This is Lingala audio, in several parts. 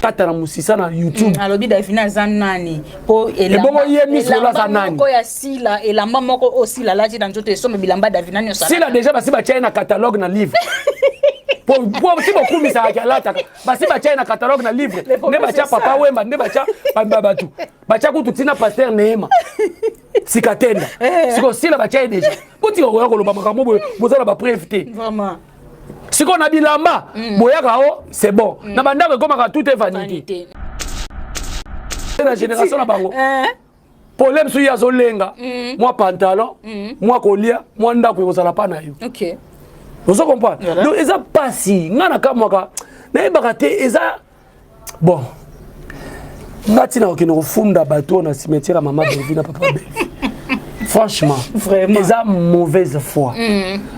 Kata na musisa na YouTube. Alobi Davina aza nani po ebongo ye Miss Lolo aza nani? Moko ya Sila, elamba moko oyo Sila alati na nzoto esomba bilamba Davina nyonso. Sila déjà basi batia ye na catalogue na livre. Po si bokumisaka ki alataka, basi batia ye na catalogue na livre. Nde batia Papa Wemba, nde batia bato. Batia kutu tina Pasteur Neema. Sikatenda. Siko Sila batia ye déjà. Botika koya koloba makambo boye, boza na ba preuve te. Vraiment. Sikoyo na bilamba boyaka o c'est bon. Na bandako ekomaka tout est vanité. Na génération na bango. Problème soki azolenga mwa pantalon, mwa kolia, mwa ndako ekozala pa na yo. Ozo comprendre? Donc eza pasi, nga na kamwaka nayebaka te eza bon. Nga ntina kokende kofunda bato oyo na cimetière ya mama Belvi na papa Belvi. Franchement, vraiment eza mauvaise foi.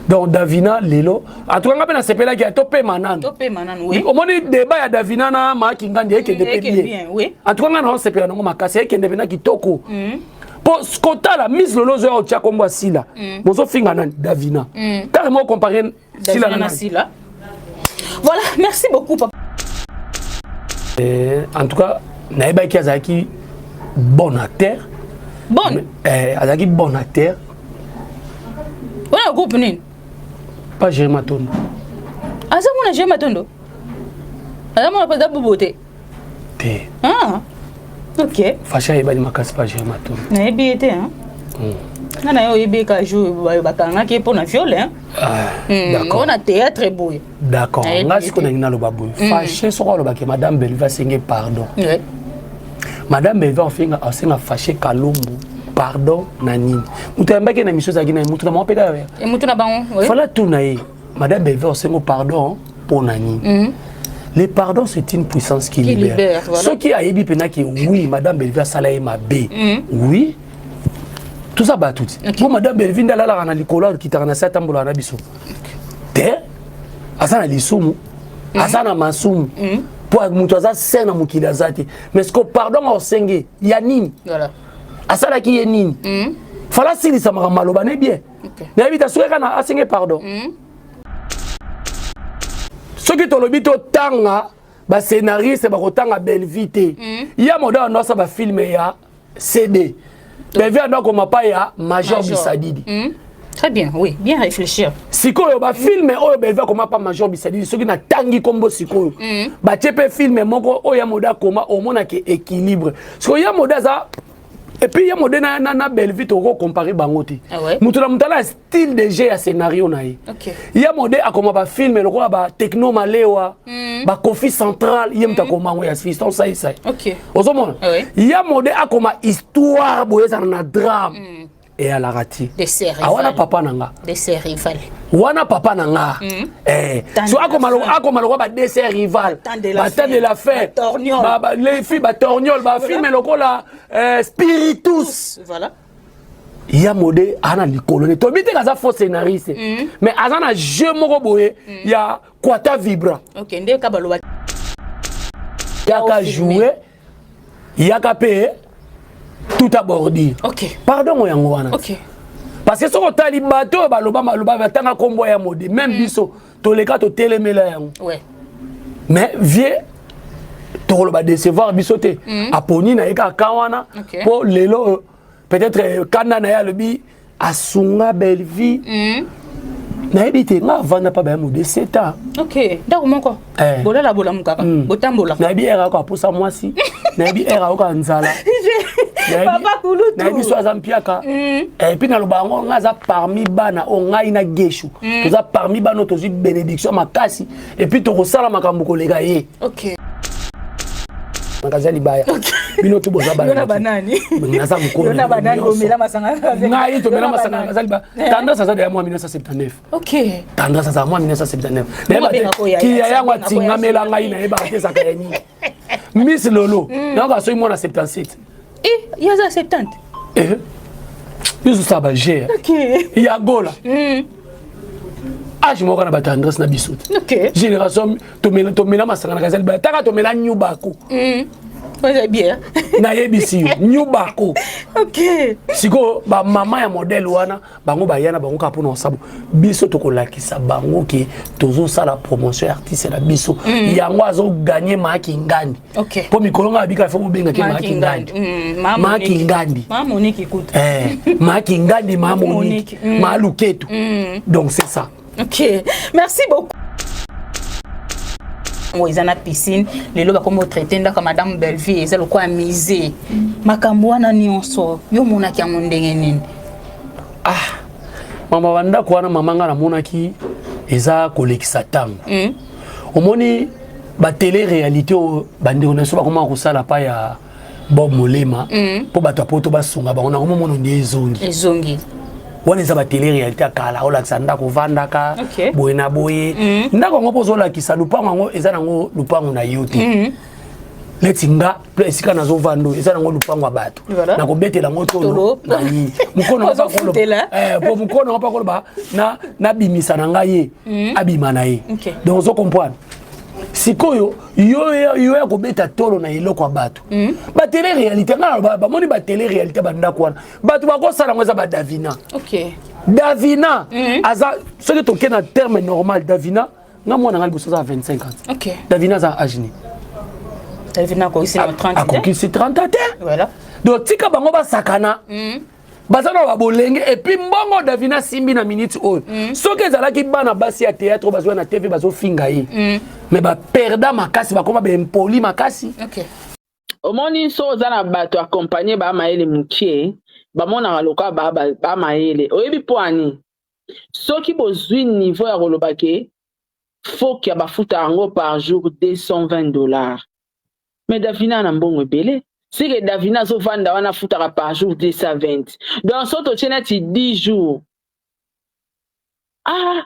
Donc Davina lelo, en tout cas nga mpe nasepelaki ya topema nanu. Topema nanu, oui. Omoni débat ya Davina na Maki Ngandi ekende mpe ekende bien. Bien, oui. En tout cas nga naosepela nango makasi, ekende mpe na kitoko. Po kotala Miss Lolo ozoya otia kombo ya Sila. Bozofinga nani? Davina. Carrément comparer Sila Davina na na nani? Sila. Voilà, merci beaucoup papa. En tout cas, nayebaki azalaki bon acteur. Bon. Azalaki bon acteur. Wana groupe nini? Pas Jérémy Matondo. Aza mona Jérémy Matondo. Aza mona président Bobo te. Te. Ah. OK. Facha ayebani makasi pas Jérémy Matondo. Nayebi ye te hein. Nga na yo oyebi ka jour bakangaki ye mpo na viol hein. Ah, d'accord. Na théâtre boye. D'accord. Nayebi Nga ye sikoyo te. nangi naloba boye. Faché soko alobaki Madame Belvi asenge pardon. Madame Belvi asenga Faché Kalombo pardon na nini? Moto ayambaki na mission ezalaki na ye, moto na bango mpe kaka. E moto na bango, oui. Fala tuna ye. Madame Belvi asengo pardon mpo na nini? Le pardon, c'est une puissance qui Qui libère. libère, voilà. Soki ayebi mpena ke oui, Madame Belvi asala ye mabe. Oui. Toza bato ti. Po Madame Belvi nde alalaka na likolo, akitaka na se, atambolaka na biso. Te, aza na lisumu, aza na masumu. Po moto aza se na mokili aza te. Mais ce que pardon osenge ya nini? Voilà. Asalaki ye nini? Fala asilisa makambo maloba ne bien. Nayebi te soki kaka na asenge pardon. Soki tolobi totanga bascénariste bakotanga Bellevue te. Ya moda ando asala bafilme ya CD. Bellevue ando akoma pa ya Major Major. Bisadidi. Très bien, oui, bien réfléchir. Sikoyo bafilme oyo Bellevue akoma pa Major Bisadidi, soki natangi kombo sikoyo batie mpe filme moko oyo ya moda akoma, omonaki équilibre. Sikoyo ya moda aza et puis ya mode na Bellevue toko comparer bango te. Ah ouais? Moto na moto ala style de jeu ya scénario na ye. Ya mode akoma bafilme lokola ba Techno Malewa, ba Kofi Central, ye moto akoma yango ya Fiston Saisai. Ozomona? Ah ouais. Ya mode akoma histoire boye ezala na drame eyalaka ti. Des séries. Awana papa na nga. Des séries rival. Wana papa na nga. Temps So de la akoma fin. akoma lokola ba dessert rival. Temps de la Ba temps fin. de la fin. Ba torgnole. Les filles ba torgnole, ba filme lokola Spiritus. Voilà. Ya mode ana likolo ne tobi te aza faux scénariste, mais aza na jeu moko boye ya Kwata Vibra. OK, nde ka baloba. Yaka Filmé. jouer yaka pe tout à bordure. Pardon yango wana. Parce que soki otali bato oyo baloba maloba batanga kombo ya mode, même biso toleka totelemela yango. Mais vieux tokoloba décevoir biso te. Aponi na ye kaka wana po lelo peut-être kanda na ye alobi asunga Bellevue. Nayebi te, nga avanda mpa baya mode 7 ans. OK, ndako moko. Bolala bolamukaka, botambola. Nayebi ere ayoka apusa mwasi, nayebi ere ayoka nzala. Papa Kulutu. Nayebi so aza mpiaka. Et puis naloba yango, nga aza parmi bana oyo ngai na Geshu toza parmi bana oyo tozwi bénédiction makasi et puis tokosala makambo koleka ye. Makazi ya libaya, bino tu boza Yo na banani? Naza mokolo. Yo na banani bomela masanga? Ngai tomela masanga aza liba. Tendance aza deya mwa 1979. Tendance aza mwa 1979. Nayeba te Babengaka oyo kiya yaya, yango babengaka oyo atingamela yaya. ngai nayebaka te ezaka ya nini. Miss Lolo nayoka soki mwana 77. Eh, ye aza 70. Eh, biso osala bager ya Gola age moko na bato Andresse na biso te. Génération tomela masanga na kazi ya libaya, taka tomela nyubako. Bien. Nayebisi yo nyubako. Okay. Sikoyo bamama ya modele wana bango baya na bango kaka mpona kosabo biso, tokolakisa bango ke tozosala promotion ya artiste na biso. Yango azoganye Maaki Ngandi. Mpo mikolo nga abika, fo bobengaki Maaki Ngandi, Maaki Ngandi, Maaki Ngandi, Ma Monique, Ma Luketu. Donc c'est ça. Ok, merci beaucoup. Oyo eza na piscine, lelo bakomi kotraiter ndako ya madame Bellevue eza lokola musée. Makambo wana nyonso, yo omonaki yango ndenge nini? Ah, mama, bandako wana, mama, nga namonaki eza kolekisa ntango. Omoni batélé réalité oyo bandeko na biso bakomaka kosala pa ya Bob Molema, mpo bato ya poto basunga bango nango, momona nde ezongi. Ezongi. Wana eza batélé réalité ya kala, olakisa ndako ovandaka boye na boye. Ndako yango mpo ozolakisa lupango yango, eza nango lupango na yo te. Neti nga, esika nazovanda oyo eza nango lupango ya bato. Nakobetela yango tolo na nini? Po mokolo nango mpa koloba nabimisa na ngai ye, abima na ye. Donc ozo comprendre sikoyo, yo yo ya kobeta tolo na eloko ya bato. Batélé réalité, ngai naloba, bamoni batélé réalité, bandako wana bato bakosala yango eza badavina. Davina aza, soki toke na terme normal, Davina, nga mwana nga liboso aza 25 ans. Davina aza âge nini? Davina akokisi na 30. Akokisi 30 te. Voilà. Donc tika bango basakana, baza na babolenge. Et puis mbongo Davina asimbi na minute oyo, soki ezalaki bana basi ya théâtre oyo bazwa na TV bazofinga ye, mais baperda makasi, bakoma baimpoli makasi. Omoni, so oza na bato accompagne baa mayele mokie, bamonaka lokola baa mayele. Oyebi mpo ani soki bozwi niveau ya koloba ke foki ya bafuta yango par jour 220 dollars, mais Davina na mbongo ebele. Sike Davina azovanda wana, afutaka par jour 220, donc so totie neti 10 jours, ah,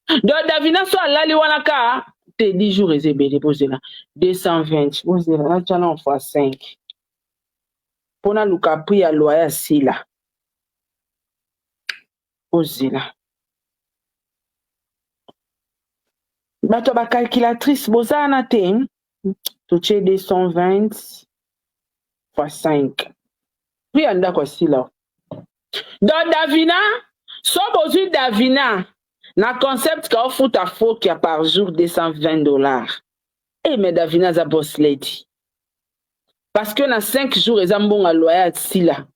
donc Davina so alali wana ka te 10 jours eza ebele. Bozela, 220, bozela natya na fois 5 mpo naluka prix ya loyer ya sila. Bozela, bato ya bacalculatrice boza wana te. Totie 220 fois 5, prix ya ndako ya sila. Donc Davina, so bozwi Davina na concept ka ofuta fokia par jour 220 dollars, e mais Davina aza boss lady, parce que na 5 jours eza mbongo ya loyer ya sila,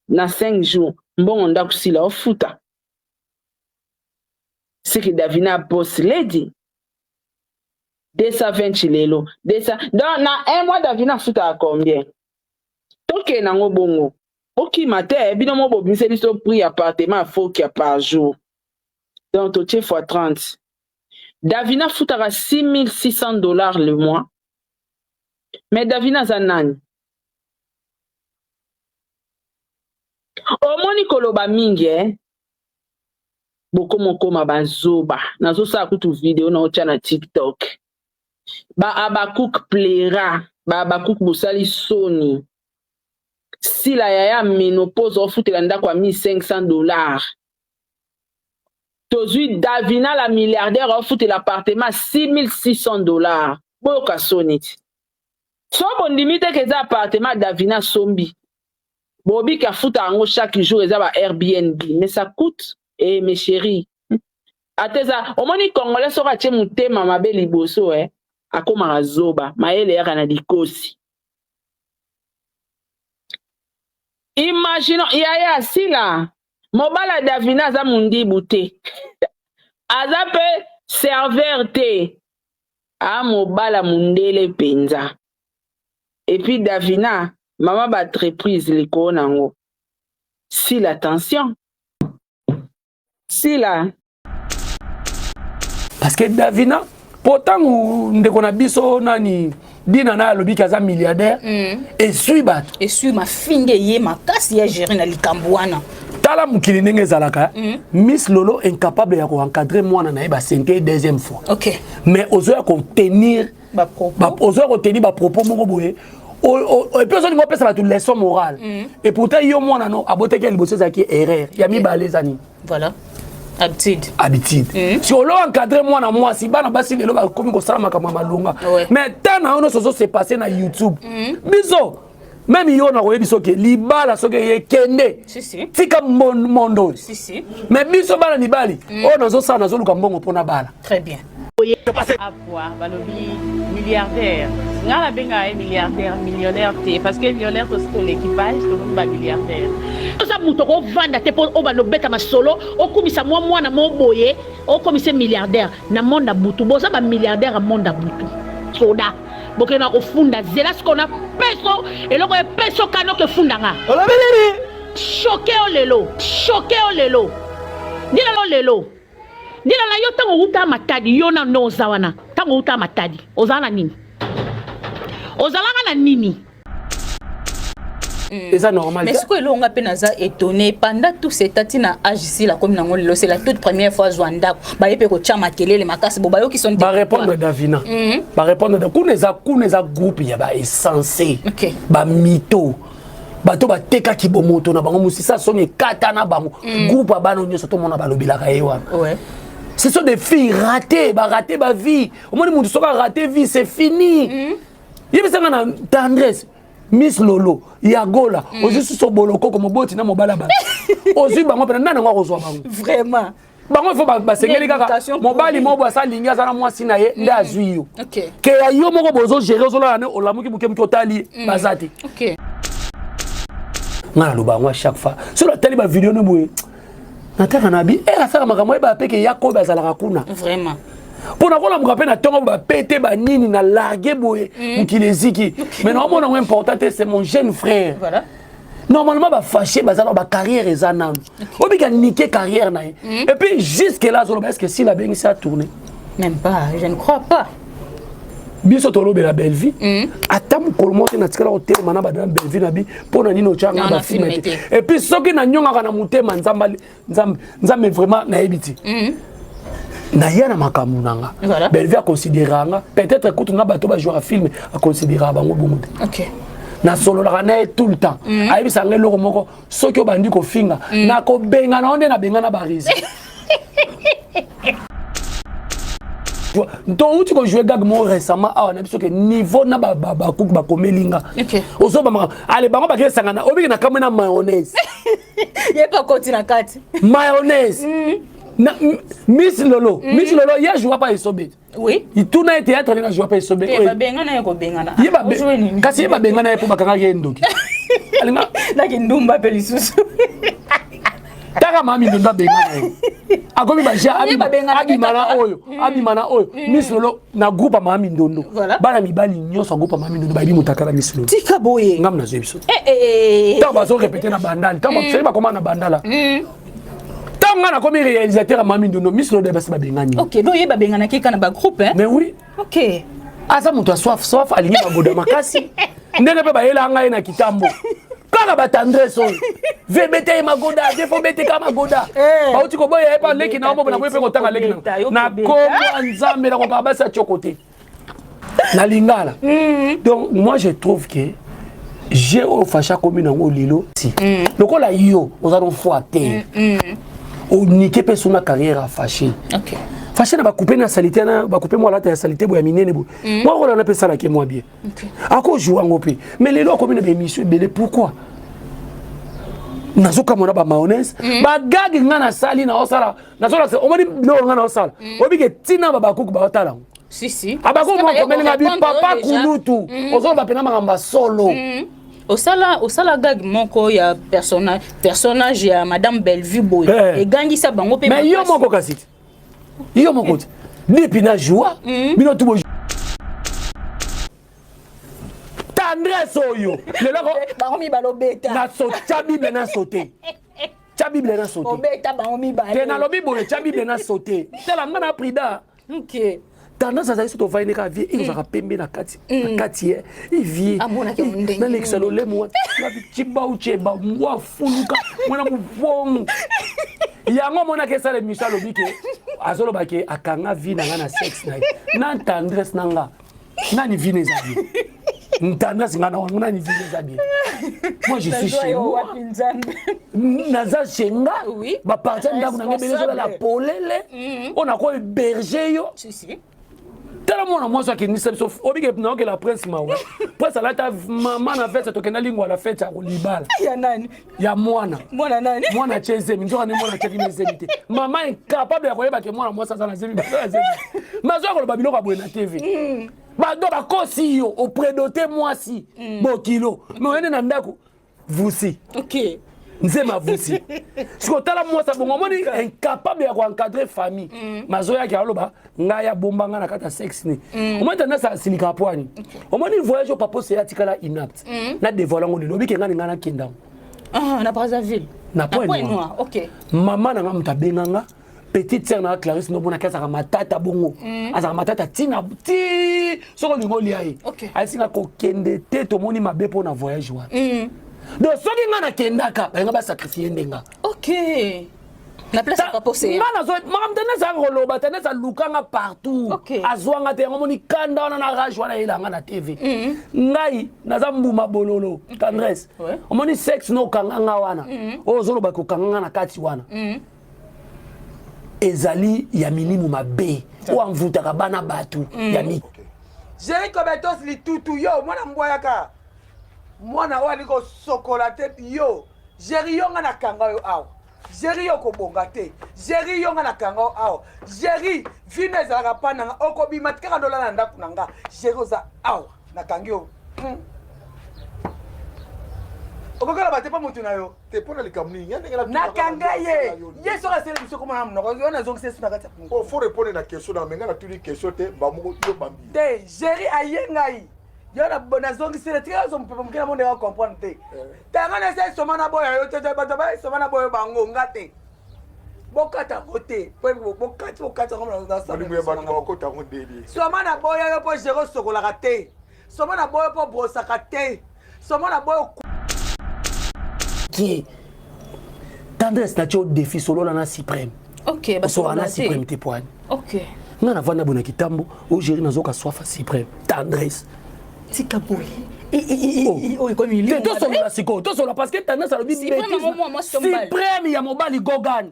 na 5 jours mbongo ndako sila ofuta. Seke Davina boss lady, 220 lelo, 200, donc na un mois Davina afutaka combien? Tokende yango bongo, okima te. Bino mo bobimisa biso prix appartement ya fokia par jour, donc totie fois 30, Davina afutaka 6600 dollars le mois. Mais Davina aza nani? Omoni koloba mingi, eh? Bokomokoma bazoba. Nazosala kutu video na otya na TikTok. Ba Abakuk plera, ba Abakuk bosali soni. Sila yaya ménopause, ofutela ndako ya 1500 dollars. Tozwi Davina la milliardaire, ofutela appartement 6600 dollars. Boyoka soni ti so bondimi te ke eza appartement Davina sombi. Bobiki afuta yango chaque jour, eza ba Airbnb, mais ça coûte. Eh mes chéris, ata eza, omoni Congolais soki atie motema mabe liboso, eh, akomaka zoba, mayele yaka na likosi. Imagine yaya Sila, mobala Davina aza mondibu te, aza mpe serveur te, a mobala mondele mpenza. Et puis Davina mama baentreprise likolo nango. Sila, attention Sila. Parce que Davina, po ntango ndeko na biso nani, Dina na alobiki aza milliardaire, esui bato. Esui mafinge ye makasi ya gérer na likambo wana. Tala mokili ndenge ezalaka. Miss Lolo incapable ya koencadrer mwana na ye, basente deuxième fois. Mais ozoya kotenir ozoya kotenir bapropos moko boye, et puis ozolinga opesa bato leçon morale. Et pourtant yo mwana no abotaki ya liboso ezalaki erreur, ya mibale eza nini? Voilà. Habitude. Habitude. Si olo encadre mwana mwasi, bana basi lelo bakomi kosala makambo ya malonga. Mais temps na yo nyonso ozo se passer na YouTube. Biso même yo nakoyebi soki libala soki eye kende. Si, si. Tika mondo oyo. Si, si. Mais biso bana mibali oyo nazosala, nazoluka mbongo mpona bala. Très bien. Apua balobi milliardaire, nga nabengaka ye milliardaire, millionnaire te, parce que millionnaire tosi toleki page, tokomi bamilliardaire. Oza moto okovanda te mpo obanda obeta masolo, okumisa mwa mwana mo boye, okomisa milliardaire na monde ya butu. Boza bamilliardaire ya monde ya butu. Soda bokende na kofunda zela sikoyo na peso eloko epeso kano kefunda nga. Olobi nini? Choke yo lelo, choke yo lelo, ndila lelo, ndila na yo. Ntango outa Matadi, yo na ndo oza wana. Ntango outa Matadi, ozala na nini? Ozalaka na nini? Eza normal. Mais sikoyo elonga mpe naza étonné pendant tout ce temps ntina âge sila komi nango lelo, c'est la toute première fois azwa ndako, baye mpe kotya makelele makasi bo bayoki soni te. Barépondre Davina, barépondre kuna. Eza kuna, eza groupe ya baessence, bamito, bato batekaki bomoto na bango, mosisa soni ekata na bango. Groupe ya bana nyonso tomona balobelaka ye wana. Ce sont des filles ratées, baraté bavie. Omoni motu soki araté vie, c'est fini. Yebisanga na Tendresse, Miss Lolo ya Gola, ozwi susu bolokoko moboti na mobala bato, ozwi bango mpena nani yango akozwa bango? Vraiment. Bango ifo basengeli kaka Éducation mobali pourrie. Moko asa alingi aza na mwasi na ye nde azwi yo. Ke ya yo moko bozogérer, ozolala ne olamuki moke moke, otali baza te. Nga naloba yango à chaque fois, soki natali bavideo ne boye, nataka na bi ere asala makambo, oyeba mpe ke ya kobe azalaka kuna. Vraiment. Mpo nakolamuka mpe na ntongo, bapete banini na large boye, mokili eziki, mais naomona yango important te. C'est mon jeune frère. Voilà. Normalement bafâché baza na bacarrière, eza nanu obika nike carrière na ye. Et puis jusque là azoloba, est ce que s'il abengisi atourner? Même pas, je ne crois pas. Biso tolobela Bellevie, ata mokolo moko te natikala kotelema na badana Bellevie na bi mpo na nini otyanga Non, na bafilme filme te. te. Et puis soki nanyongaka na motema, Nzambe, Nzambe, Nzambe, vraiment nayebi te, naya na makambo na nga. Voilà. Bellevie aconsidéraka nga peut-être kutu na bato bajouaka film, aconsidéraka bango bongo te. Nasololaka na ye tout le temps, ayebisaka nga eloko moko: soki obandi kofinga, nakobengana yo nde nabengana barisi. Touti kojouer gag moko récemment awa na biso ke niveau na bakuku bakomeli nga. Ozobamaka ale bango bakesangana, obiki na kamwe na mayonnaise. Ye mpe akoti na kati. Mayonnaise na Miss Lolo, Miss Lolo ye ajoua pa Esobe. Tuna ye théâtre ndenge ajoua pa Esobe. Te, babengana ye kobengana. Ye Ojouer nini? Kasi ye babengana ye mpo bakangaki ye ndoki alinga. Naki ndumba mpe lisusu. Taka mami ndondo abengana ye, akomi baja. Ye babengana abima na kaka. Oyo abima na oyo Miss Lolo na groupe ya mami ndondo. Voilà. Bana mibali nyonso ya groupe ya mami ndondo bayebi motakala Miss Lolo. Tika boye. Ngam nazwi biso. Eh, eh, eh. Ntango bazorépéter na Bandali, ntango soki bakoma na Bandala, ntango nga nakomi réalisateur ya mami ndondo, Miss Lolo basi babengani. Ok, donc ye babenganaki kaka na bagroupe, hein? Mais oui. Aza moto ya soif soif, alingi magoda makasi ndenge mpe bayela ngai na kitambo kaka batendresse oyo vebete ye magoda te, fo beteka magoda. Bauti koboya ye pa leki na omo na boye mpe kotanga leki na komwa Nzambe nakokaka basi ya tioko te na lingala. Donc moi je trouve que je oyo Facha akomi nango lelo si lokola yo oza no fo te, onike mpe suna carrière ya Faché. Faché na bacoupe na saleté, na bacoupe mwa alata ya saleté boye ya minene boye, mwa kolanda mpe esalaki mwa bien, akozwa yango mpe. Mais lelo akomi na baémission ebele, pourquoi nazokamwa na bamayonnaise bagage nga nasali naosala, nazolakisa omoni biloko nga naosala, obike ntina babakuku baotala yango. Si, si. Abakuku mokomelinga bi papa kulutu, ozoloba mpena makambo ya solo. Osala gag moko ya personnage ya madame Bellevue boye, egangisa bango mpe. Mais yo moko kasi te, yo moko te, depuis na joie bino tu Tendresse oyo lelo. Bango mibale obeta. Tya Bible na saute, tya Bible na saute. Obeta bango mibale. Te, nalobi boye, tya Bible na saute, tala nga na prida. Tendance azali so tovandi kaka vie ekozalaka pembe na kati, na kati ye ivie. Amonaki yango ndenge nalekisa lolemo wana cibau ceba mbwa afuluka mwana mobongo yango amonaki esala émission, alobi ke azoloba ke akanga vie na nga na sexe na ye na Tendresse na nga nani vie na eza bien, Tendresse nga na wango nani vie na eza bien. Moi je suis chez moi, naza chez nga. Oui. Baparti ya ndako na ngai ebele ezolala polele. Oyo nako héberge yo. Si, si. Tala mwana mwasi akendisa biso, obike naokela prince mawa. Prince alata mama na veste, tokenda lingwa na fete ya kolibala. Ya nani? Ya mwana. Mwana nani? Mwana atie zemi, nzoka nde mwana atiaki na zemi te. Mama incapable ya koyeba ke mwana mwasi aza na zemi, baza na zemi. Mazoya koloba biloko ya boye na TV. Bado bakosi yo, oprédote mwasi bokilo, mais oyende na ndako vusi. Nzema vusi. Siko tala mwasi abongo, omoni incapable ya koencadre famille. Mazoyaki aloba ngai abomba ngai na kati ya sexe ne. Omoni tendance asilikaka pwani. Omoni voyage oyo papa Oseya atikala inapte. Na dévoile yango lelo, obike ngai ngai nakenda yango. Ah, na Brazzaville. Na Point Point Noir. Noir. Ok. Mama na nga moto abenga nga, petite sœur na nga Clarisse, ndomonaki azalaka matata bongo. Azalaka matata ntina ti soki olingi olia ye. Ayesinga kokende te, tomoni mabe mpo na voyage wana. Donc soki nga nakendaka, balinga basacrifie nde nga. Ok. Na place ya papa Oseya. Nga nazo makambo tendance aka koloba, tendance alukanga partout. Azwanga te, yango moni kanda wana na rage wana eyelanga na TV. Ngai naza mbuma bololo, tendresse. Omoni sexe no okanga nga wana. Oyo ozoloba kokanga nga na kati wana. Ezali ya milimu mabe oyo amvutaka bana bato ya mi. Jerry Kobetos litutu yo mwana mbwa yaka mwana oyo alingi kosokola te yo Jerry yo nga na kanga yo awa Jerry yo kobonga te Jerry yo nga na kanga yo awa Jerry vino ezalaka pa na nga okobima kaka ndolala na ndako na nga Jerry oza awa nakangi yo. Okokala te mpo motu na yo te mpo na likambo nini? Nakanga ye ye soki asele biso komona na monoko yo nazongisa yesu na kati ya Oh, faut répondre na question na menga, natuni question te bamoko yo bambi. Te, Jerry aye ngai yo nazongisele tika azo mopepe moke na monde ya comprendre te tanga na esa esoma na boya yo te te bato ba esoma na boya bango nga te bokata yango te po bokati bokati yango bolingo ya bato bakota yango ndeni. Soma na boya yo mpo Jerry osokolaka te, soma na boya mpo brosaka te, soma na boya. Qui tendresse na tio défi, solola na suprême. Osola na suprême te poani. Nga navanda boye na kitambo oyo Jerry, nazoka soif suprême tendresse. Tika boye. Oyo ekomi te, tosolola sikoyo, tosolola parce que tendresse alobi Suprême bêtise. yango mwa mwasi to mobali? Suprême ya mobali, Gogan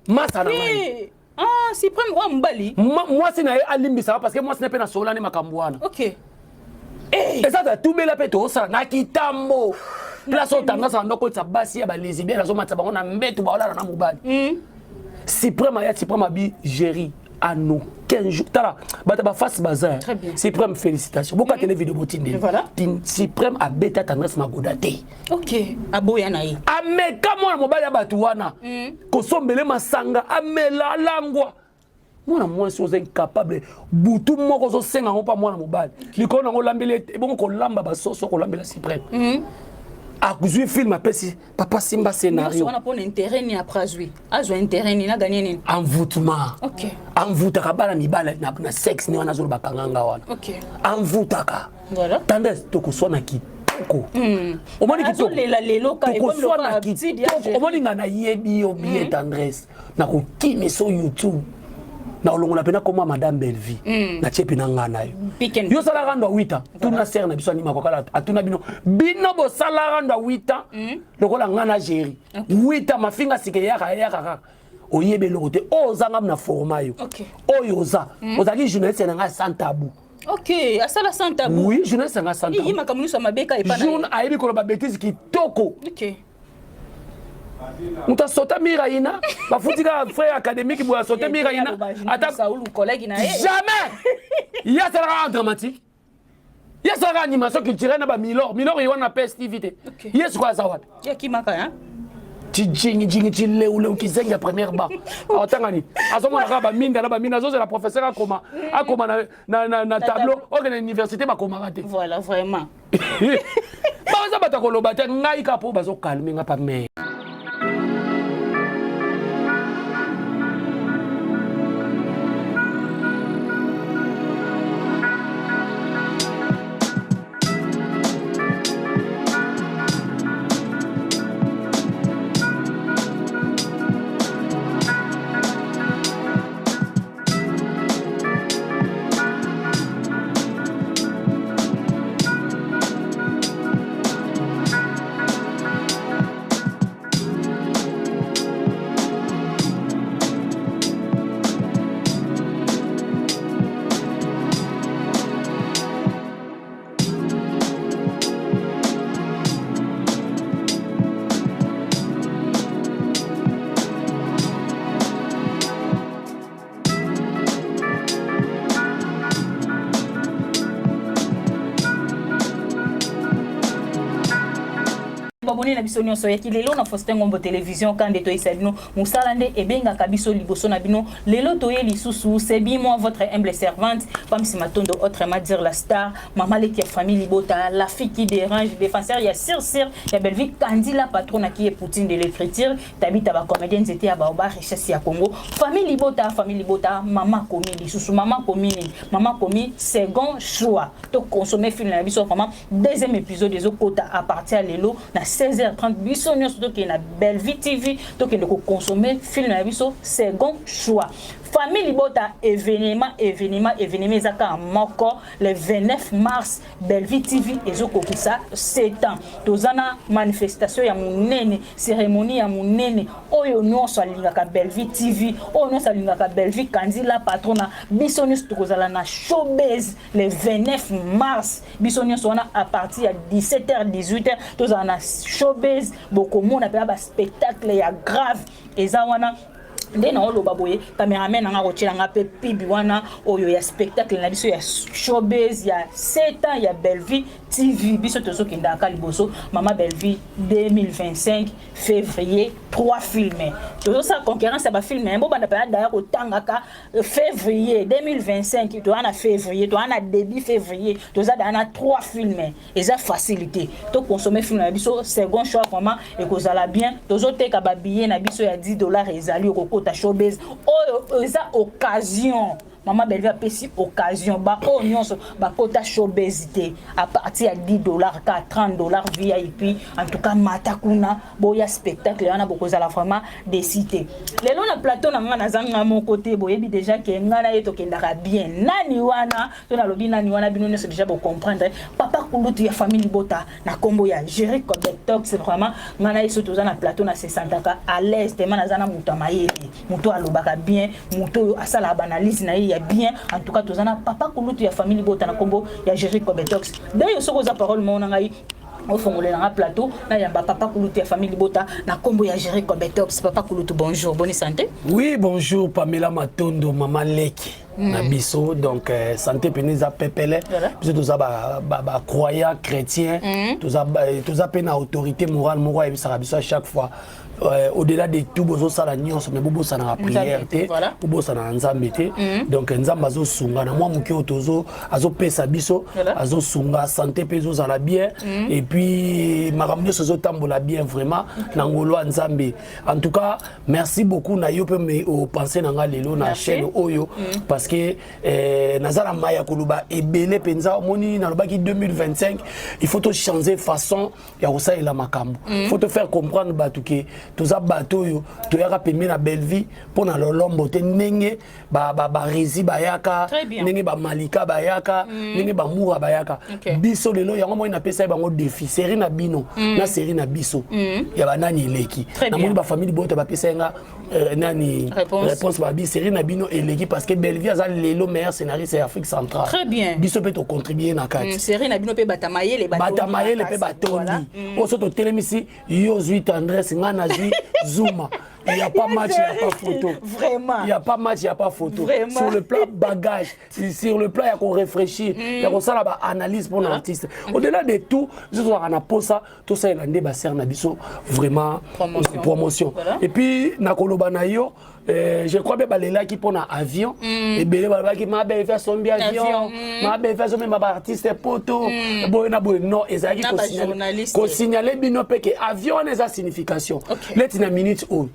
masa na ngai. Ah, suprême oyo mobali. Mwasi na ye alimbisaka parce que mwasi na ye mpe nasolola nde makambo wana. Eza ta tubela mpe toosala na kitambo place oyo tendance bando okotisa basi ya balesbienne, azomatisa bango na mbetu, baolala na mobali. Suprême aya, suprême abi Géri en aucun jour. Tala bato bafasi baza. Très bien. Suprême, félicitation, bokatele video botindeli. Suprême abeta tendresse magoda te. Ok. Aboya na ye. Ameka mwana mobali ya bato wana kosombele masanga, amela, alangwa. Mwana mwasi oza incapable, butu moko ozosenga yango mpa mwana mobali likolo nango olambeli ebongo kolamba basoso, kolambela suprême. Azwi film, apesi papa simba Nyonso scénario. wana mpona intérêt nini? Après azwi azwa intérêt nini? Aganye nini? Envoûtement. Envoûtaka bana mibale na sexe ne wana azoloba kanganga wana. Envoûtaka. Tendresse, tokoswana kitoko, omoni kitoko. Azolela lelo ka ekomi Tokoswana lokola petite ya kitoko. Jerry. Omoni nga nayebi yo bien, tendresse, nakokimisa YouTube, na olongola mpena koma madame Bellevie. Natie mpena nga na yo. Pick and Yo osala rando ya 8 ans, tuna sere na biso animako kala, atuna bino bino bosala rando ya 8 ans lokola nga na Géri. 8 ans mafinga sika eyaka eyaka kaka, oyebi eloko te. Oyo ozanga na format yo. Oyo oza ozalaki journaliste na ngai sans tabou. Ok, asala sans tabou. Oui, journaliste na ngai sans Iyi tabou. makambo nyonso ya mabe ka epa na ye. Journa ayebi koloba bétise kitoko. Moto asota mira ina, bafuti kaka frais académique boye, asote mira ina ata Saulu collègue na ye. Jamais ye asalaka en dramatique, ye asalaka animation culturelle na bamilor milor ye wana na PS TV te. Ye sikoyo aza wapi? Yakimaka hein? Tijingijingi tilewulewu kizengi ya première ba atanga nini, azomona kaka baminda na baminda, azozela professeur akoma akoma na tableau. Okende université, bakomaka te. Voilà, vraiment. Baza bato ya koloba te, ngai kaka mpo bazokalme nga pa mere. Babone na biso nyonso ya kilelo na Faustin Ngombo Television kande toyisa bino mosala nde ebengaka biso liboso na bino lelo toye lisusu. C'est bien moi, votre humble servante Pamsi Matondo, autrement dire la star, mama leki ya famille libota, la fille qui dérange, défenseur ya sir sir ya Bellevue Kandila, patron qui est Poutine de l'écriture, tabita ba comédien, nzete ya baoba, richesse ya Congo, famille libota, famille libota. Mama komi lisusu, mama komi nini? Mama komi Second Choix. To consommer film na biso vraiment. Deuxième épisode ezokota à partir ya lelo na 16h30. Biso nyonso tokende na Bellevue TV, tokende koconsommer film na biso Second Choix. Famille libota, événement, événement, événement eza kaka moko: le 29 mars, Bellevue TV ezokokisa 7 ans. Toza na manifestation ya monene, cérémonie ya monene. Oyo nyonso alingaka Bellevue TV, oyo nyonso alingaka Bellevue Kandila patrona, biso nyonso tokozala na Showbase le 29 mars. Biso nyonso wana, à partir ya 17h, 18h, tozala na Showbase. Bokomona mpenza baspectacle ya grave eza wana. Nde na oloba boye, cameraman nanga kotiela nga mpe pibi wana oyo ya spectacle na biso ya Showbase ya 7 ans ya Bellevue TV. Biso tozokendaka liboso. Mama Bellevue, 2025 février, 3 films. Tozosala concurrence ya bafilms. Bobanda mpenza daya kotangaka février 2025. Toza na février, toza na début février, toza daya na 3 films. Eza facilité. Toconsommer film na biso Second Choix, vraiment ekozala bien. Tozoteka babillet na biso ya 10 $. Ezali okokota Showbase oyo eza occasion. Mama Bellevue apesi occasion baoyo nyonso bakota Showbase te, à partir ya 10 $ ka 30 $ VIP. En tout cas, mata kuna, boya spectacle wana, bokozala vraiment déçu te. Lelo na plateau na nga, naza nga moko te. Boyebi déjà ke nga na ye tokendaka bien. Nani wana to nalobi nani wana, bino nyonso déjà bocomprendre: papa kulutu ya famille libota na nkombo ya Géri Cobetox. Vraiment, nga na ye so toza na plateau, na se sentaka à l'aise tema. Naza na moto ya mayele, moto oyo alobaka bien, moto oyo asalaka baanalyse na ye ya bien. En tout cas, toza na papa kulutu ya famille libota na nkombo ya Géri Cobetox. D'ailleurs, soki oza parole moko na ngai, ofongolela nga plateau, nayamba papa kulutu ya famille libota na nkombo ya Géri Cobetox. Papa kulutu, bonjour, bonne santé? Oui, bonjour Pamela Matondo, mama leki na biso. Donc santé pene eza pepele. Biso toza bacroyant chrétien, toza mpe na autorité morale moko ayebisaka biso à chaque fois: au-delà de tout, bozosala nyonso, mais bobosanaka prière te, bobosanaka Nzambe te. Donc Nzambe azosunga na mwa moke oyo tozo azopesa biso. Azosunga, santé mpe ezozala bien, et puis makambo nyonso ezotambola bien vraiment na ngolo ya Nzambe. En tout cas, merci beaucoup na yo mpe me opense na nga lelo na Merci. chaîne oyo, parce que naza na mai ya koloba ebele mpenza. Omoni, nalobaki 2025, il faut tochanger façon ya kosalela makambo. Il faut te faire comprendre bato ke toza bato oyo toyaka pembe na Bellevue mpo na lolombo te, ndenge baresi bayaka, Très bien. ndenge bamalika bayaka, ndenge bamura bayaka. Biso lelo yango moi napesa ye bango défi: série na bino na série na biso ya banani eleki? Très bien. Namoni bafamille bota bapesa ye nga nani? Réponse. Réponse. Babi série na bino eleki parce que Bellevue aza lelo meilleur scénariste ya Afrique centrale. Très bien. Biso mpe tocontribue na kati. Série na bino mpe bata mayele. Bata mayele mpe batondi. Oyo so totelemisi, yo ozwi Tendresse, ngai nazwi Zuma, il y a pas match, il y a pas photo. Vraiment. Il y a pas match, il y a pas photo. Vraiment. Sur le plan bagage, sur le plan ya koréfléchir, ya kosala baanalyse mpona artiste, au-delà de tout, biso tozalaka na posa tosalela nde basere na biso vraiment Promotion. Promotion. Voilà. Et puis nakoloba na yo, je crois mpe balelaki mpona avion. Ebele balobaki mabe efe asombi avion, Avion, mabe efe asombi baartiste poto boye na boye. Non, ezalaki Na bajournaliste. kosignale bino mpe ke avion wana eza signification. Ok. Leti na minute oyo,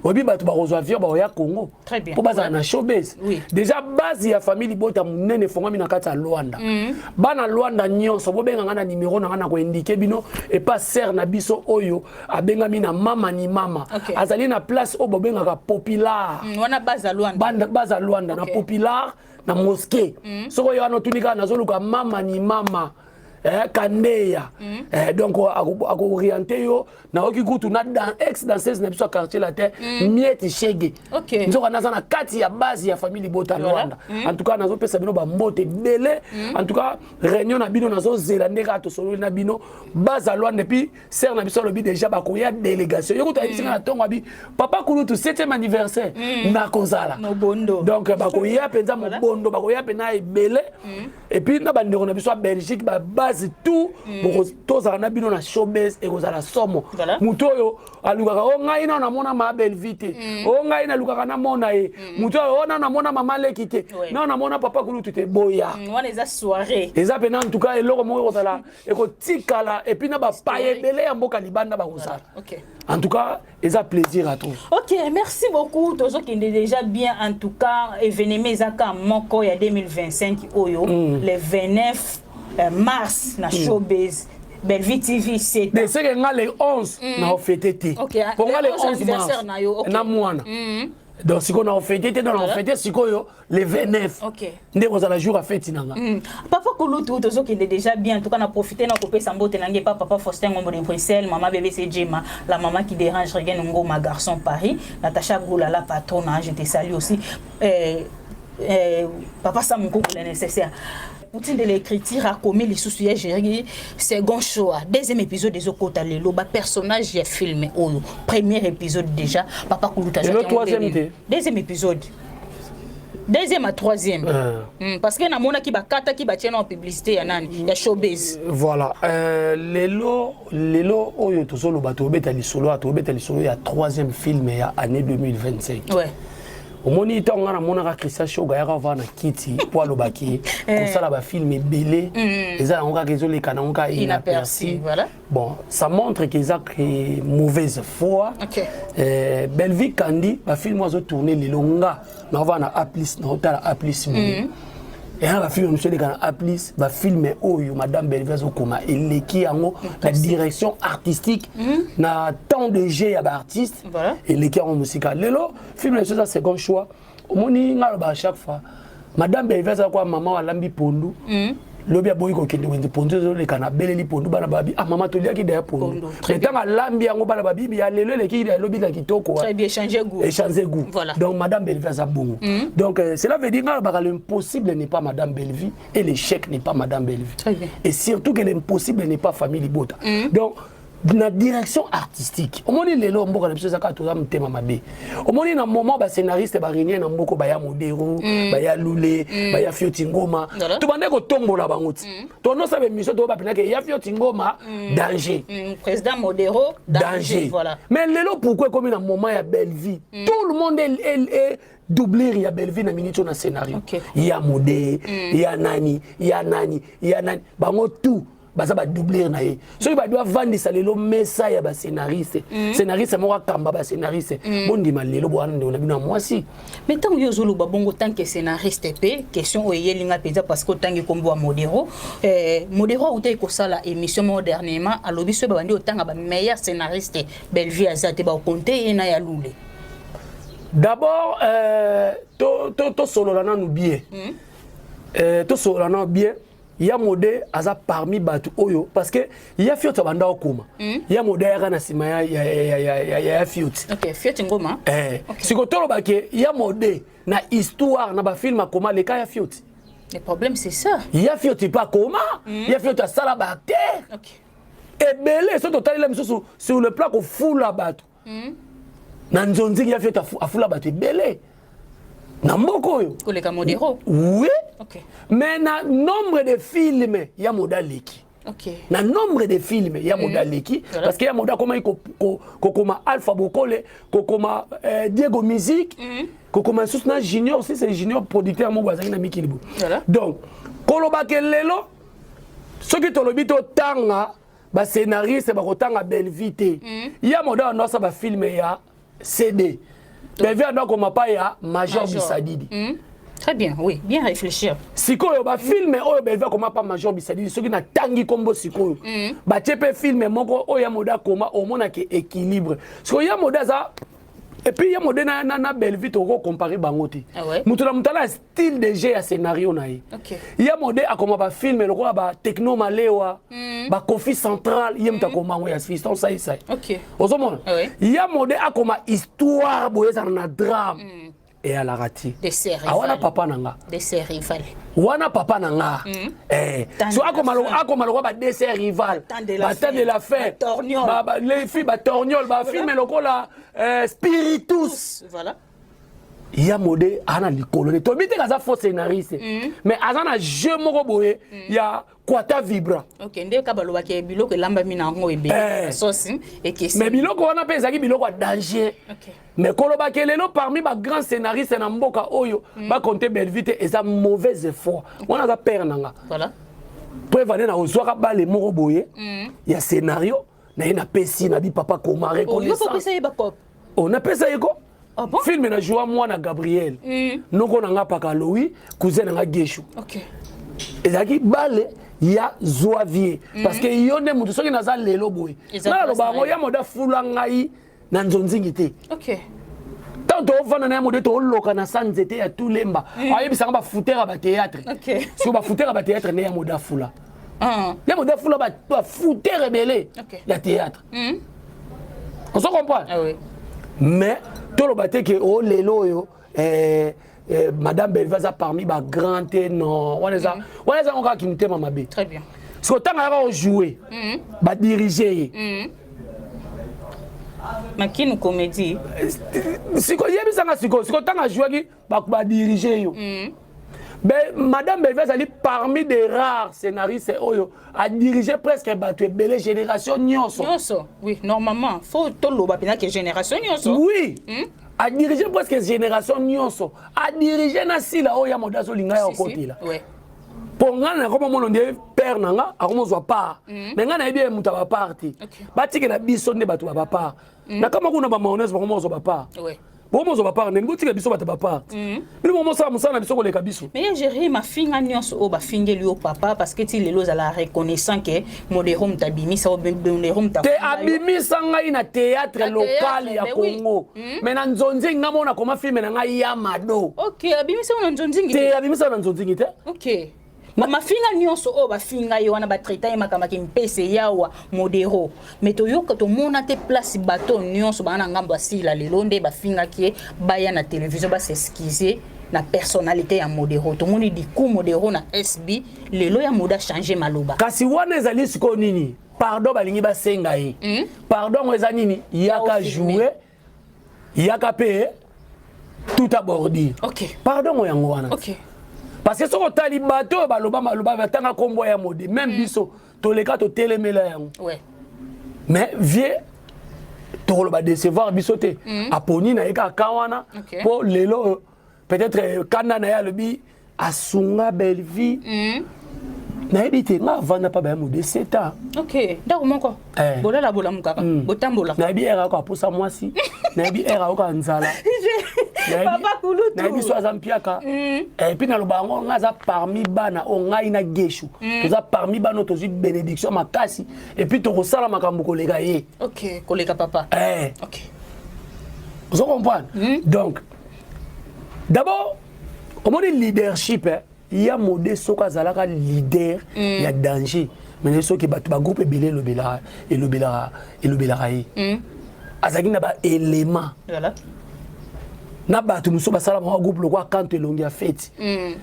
oyebi bato bakozwa avion, bakoya Congo Très bien. mpo bazala na Showbase. Oui. Déjà base ya famille libota monene efongwami na kati ya Lwanda. Bana Lwanda nyonso, bobenga nga na nimero na nga na koindike bino epa sere na biso oyo abengami na mama ni mama. Ok. Azali na place oyo bobengaka Popular. Wana baza Lwanda. Baza Lwanda na Ok. Popular na mosquée. Soki oyo wana otuni kaka nazoluka mama ni mama Kandeya, donc akooriente yo. Nayoki kutu na dan ex danseuse na biso ya Quartier Latin, Miete Shege. Ok. Nzoka naza na kati ya base ya famille libota Voilà. Lwanda. En tout cas, nazopesa bino bambote ebele. En tout cas, réunion na bino nazozela nde kaka tosololi na bino base ya Lwanda. Et puis sere na biso alobi déjà bakoya délégation. Yo kutu ayebisi nga na ntongo, abi papa kulutu, 7e anniversaire nakozala. Mobondo. Donc bakoya mpenza mobondo, bakoya mpenza ebele. Et puis na bandeko na biso ya Belgique, babase Base tout tozala na bino na showbase, ekozala somo. Voilà. Moto oyo alukaka o ngai nano namona ma Bellevie te, o ngai nalukaka namona ye, moto oyo o nano namona mama leki te, nano namona papa kulutu te, boya. Wana eza soirée. Eza mpena, en tout cas, eloko moko ekozala, ekotikala, et puis na bapaya ebele ya mboka libanda bakozala. En tout cas, eza plaisir à tous. Ok, merci beaucoup. Tozokende déjà bien. En tout cas, événement ezaka moko ya 2025 oyo, le 29 mars na Showbase Bellevue TV, c'est de seke nga le 11 na ofete te. Po nga le Le 11 11 mars anniversaire na yo, ok. Na mwana, donc sikoyo na ofete te, donc na ofete sikoyo le 29 nde kozala jour ya feti na nga. Papa Kulutu, tozokende déjà bien. En tout cas, na profité na kopesa mbote na ngai pa papa Faustin Ngombo de Bruxelles, maman BBC Jema, la maman qui dérange Regan Ngoma, garçon Paris, Natacha Goula, la patronne, hein, je te salue aussi. Papa Sam Nkoukou, le nécessaire. Poutine de l'écriture a commis lisusu ya géri second choix, deuxième épisode ezokota lelo, ba personnage ya film oyo premier épisode déjà, papa Kulutu. Lelo troisième te. Deuxième épisode, deuxième à troisième. Parce que namonaki bakataki, batie na publicité ya nani, ya Showbase. Voilà, lelo oyo tozoloba, tobeta lisolo ya, tobeta lisolo ya troisième film ya année 2025. Omoni, ntango nga namonaka Christian Shoga ayaka ovaa na kiti mpo alobaki kosala bafilm ebele, eza yango kaka ezoleka nango kaka inaperçu. Inaperçu. Voilà. Bon, ça montre que eza que mauvaise foi. Bellevue Kandi, bafilm oyo azotourne lelo, nga naovaa na A plus, naotala A plus boye, eya bafilm mosusu eleka na A plus. Bafilm oyo madame Bellevue azokoma eleki yango na direction artistique, na temps de jeu ya baartiste, eleki yango mosika. Lelo film na biso eza second choix. Omoni, nga alobaka chaque fois, madame Bellevue aza kwa mama alambi pondu, lobi aboyi kokende wenze, pondu ezoleka na beleli pondu, bana babi: "Ah mama, toliaki deya pondu." Mais ntango alambi yango, bana babibi ya lelo eleki ya lobi na kitoko. Très bien, changer goût. Échanger goût. Voilà. Donc madame Bellevue aza bongo. Donc cela veut dire, nga alobaka, l'impossible n'est pas madame Bellevue et l'échec n'est pas madame Bellevue. Très bien. Et surtout que l'impossible n'est pas famille libota. Donc na direction artistique, omoni lelo mboka na biso eza kaka toza motema mabe. Omoni, na moment bascénariste baréunir na mboka, baya Modero, baya Lule, baya Fioti Ngoma, tobande kotombola bango ti tonosala émission, toyo bapinake ya Fioti Ngoma danger. Président Modero danger. Danger, voilà. Mais lelo pourquoi ekomi na moment ya Bellevue, tout le monde est doublure ya Bellevue na minute oyo na scénario? Ya Mode, ya nani, ya nani, ya nani, bango tout baza badoublure na ye. Soki babi bavandisa lelo mesa ya bascénariste, scénariste moko akamba bascénariste, bondima lelo bowana ndeko na bino ya mwasi. Mais ntango yo ozoloba bongo tant que scénariste, mpe question oyo eyelinga mpenza, parce que otangi nkombo ya Modero, Modero autaki kosala émission moko dernièrement, alobi soki babandi otanga bameilleur scénariste, Bellevue aza te, bakonte ye na ya Lule. D'abord, tosolola nanu bien. Tosolola nanu bien. Ya Mode aza parmi bato oyo, parce que ya Fioti abanda okoma, ya Mode ayaka na nsima ya Fioti. Ok, Fioti Ngoma. Sikoyo tolobake ya Mode na histoire na bafilm akoma leka ya Fioti. Le problème, c'est ça. Ya Fioti mpe akoma, ya Fioti asala baacteur ebele. So totalela misusu sur le plan kofula bato na nzonziki, ya Fioti afula bato ebele na mboka oyo. Koleka Modero? Oui. Mais na nombre de films, ya Mode aleki. Na nombre de films, ya Mode aleki. Parce que ya Mode akomaki kokoma Alpha Bokole, kokoma Diego Musique, kokoma lisusu na Junior, si c'est Junior producteur moko azalaki na mikili bo. Donc kolobake lelo, soki tolobi totanga bascénariste, bakotanga Bellevue te. Ya Mode ando asala bafilm ya CD, Bellevue ando akoma pa ya Major Bisadidi. Très bien, oui, bien réfléchir. Sikoyo bafilm oyo Bellevue akoma pa Major Bisadidi, soki natangi nkombo sikoyo, batie mpe film moko oyo ya Mode akoma, omonake équilibre. Sikoyo ya Mode aza, et puis ya Mode na Bellevue tokokompare bango te. Moto na moto ala style de jeu ya scénario na ye. Ya Mode akoma bafilm lokola batechno malewa, bakofi central, ye moto akoma yango ya Fiston Saisai. Ozomona, ya Mode akoma histoire boye ezala na drame, eyalaka ti awana papa na nga. Wana papa na nga, so akoma lokola badessert rival, batemps de la fin, les filles batorniole, bafilm lokola Spiritus. Ya Mode aza na likolo ne toyebi te aza faux scénariste, mais aza na jeu moko boye ya kwata vibra. Ok, nde ka balobaki biloko elambami na yango ebele, sauce ekesi. Mais biloko wana mpe ezalaki biloko ya danger. Mais kolobaki lelo parmi bagrand scénariste na mboka oyo, bakonte Bellevue te, eza mauvaise foi. Wana aza père na nga. Preuve ane na ozwaka bale moko boye ya scénario na ye, napesi na bi papa koma Oh, yo reconnaissance. Kopesa ye bakope? Oh, napesa ye ko. Ah bon? Film na joua mwana Gabriel, noko na nga paka Louis, cousin na nga Geshu. Ezalaki bale ya zoavie, parce que yo nde motu soki naza lelo boye, Eza ngai naloba place yango. Na ye. Ya Mode afula ngai na nzonzingi te. Ntango toovanda na ya Mode, tooloka na sa nzete ya tulemba, ayebisanga bafutere ya bathéâtre. So bafutere ya bathéâtre nde ya Mode afula. Ya Mode afula bafutere ebele ya théâtre, ozo comprendre? Ah oui. Mais toloba te ke o lelo oyo madame Belvi aza parmi bagrand te, non. Wana eza, wana eza ngo kaka kimotema mabe. Très bien. Siko ntango ayaka kojoue, badirige ye. Makinu comédie. Siko yebisanga siko ntango ajouaki, badirige yo. Be, madame Belvi azali parmi des rares scénaristes oyo adirige presque bato ebele, génération nyonso. Nyonso, oui. Normalement faut toloba mpenza ke génération nyonso. Oui, adirige presque génération nyonso, adirige na sila oyo ya Mode azolinga ya Si, si. okotela. Mpo ngai nakoma mona nde père na nga akomozwa part, mais ngai nayebi ye moto ya bapart te. Batikela biso nde bato ya bapart. Nakama kuna bamayonnaise, bakomozwa bapart. Bomozwa bapart ndeni? Botikela biso bato ya bapart. Bino bomosala mosala na biso koleka biso. Mais ye Géri, mafinga nyonso oyo bafingeli yo papa, parce que ti lelo ozala reconnaissant ke Modero moto abimisa, Modero moto Te, abimisa ngai na théâtre Na local théâtre, ya mais oui. Congo, mais na nzonzingi nga mona koma film na ngai ya Mado. Ok, abimisa yo na nzonzingi? Te, abimisa na nzonzingi te. Ok, mafinga nyonso oyo bafinga ye wana, batraita ye makambo mpese yawa Modero, mais toyoka, tomona te place bato nyonso baa na ngambo asila lelo nde bafingaki ye, baya na télévision bas'excuse na personnalité ya Modero. Tomoni diku Modero na SB lelo ya Moda change maloba. Kasi wana ezali sikoyo nini? Pardon balingi basenga ye, pardon yango eza nini? Yaka joue, yaka mpe tout à bordure. Pardon ngo yango wana. Parce que soki otali bato oyo baloba maloba, batanga nkombo ya Mode, même biso toleka totelemela yango. Mais vieux, tokoloba décevoir biso te. Aponi na ye kaka wana mpo lelo peut-être kanda na ye, alobi asunga Bellevie. Nayebi te, nga avanda mpa baya Mode 7 ans. Ok, ndako moko? Eh. Bolala, bolamukaka, botambola. Nayebi ere ayoka aposa mwasi, nayebi ere ayoka nzala. Papa Kulutu. Nayebi so aza mpiaka. Et puis naloba yango, nga aza parmi bana oyo ngai na Geshu toza parmi bana oyo tozwi bénédiction makasi, et puis tokosala makambo koleka ye. Ok, koleka papa. Eh. Ozo comprendre? Donc d'abord omoni leadership, eh, ya Mode, soki azalaka leader ya danger, mais soki bato bagroupe ebele elobelaka ye, azalaki na baélément na bato mosusu basala bango groupe lokwa Kanto elongi ya feti.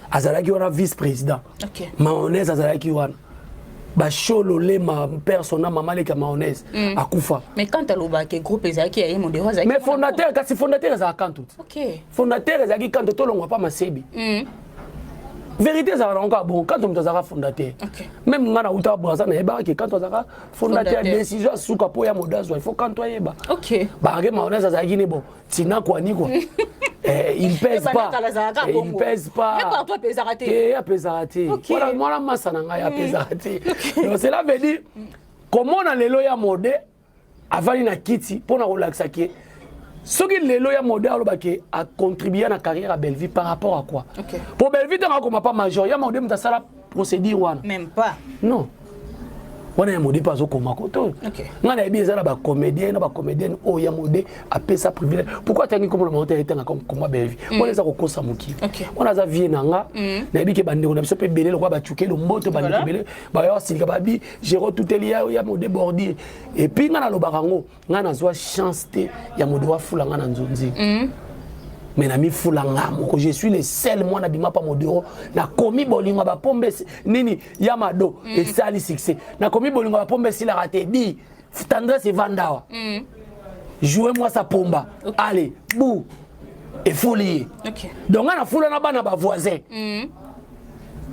Azalaki wana vice président. Mayonnaise azalaki wana, bashololema persona mama leki ya Mayonnaise akufa. Mais quand alobaki groupe ezalaki ya ye, Modero azalaki Mais fondateur, kasi fondateur ezalaka Kanto te. Fondateur ezalaki Kanto, tolongwa pa Masebi. Vérité ezalaka nango kaka bongo. Kanto moto azalaka fondateur. Même nga nauta Braza, nayebaka ke Kanto azalaka fondateur. Fondateur. Décision asuka mpo ya Mode azwa, il faut Kanto ayeba. Bakake Mayonnaise azalaki ne bon tina kwani quoi. Eh, il pèse pas. Eh, il pèse pas. Mais partout apesaka te. Te, apesaka te. Wana mwana masa na ngai apesaka te. Donc cela veut dire komona lelo ya Mode avandi na kiti mpona kolakisa ke soki lelo ya Mode alobaki acontribue na carrière ya Bellevue par rapport à quoi? Po Bellevue ntango akoma pa major, ya Mode moto asala procédure wana? Même pas. Non, wana ya Mode mpe azokoma koto. Ngai nayebi eza na bacomédien na bacomédienne oyo ya Mode apesa privilège. Pourquoi atangi komona bango te? Etanga koma Bellevue, wana eza kokosa mokili. Wana aza vie na nga. Nayebi ke bandeko na biso mpe ebele lokola bacukelo mboto, bandeko ebele baya basilika babi Géro tuteli ya Mode bordure. Et puis ngai nalobaka yango, ngai nazwa chance te ya Mode wafula ngai na nzonzi, mais namifula nga moko. Je suis le seul mwana bima pa Modero. Nakomi bolingo ya bapombe nini ya Mado esali succès. Nakomi bolingo ya bapombe esilaka te, di tendresse evanda awa. Jouer moi sa pomba, allez bu. Efuli ye. Donc nga nafula na bana bavoisin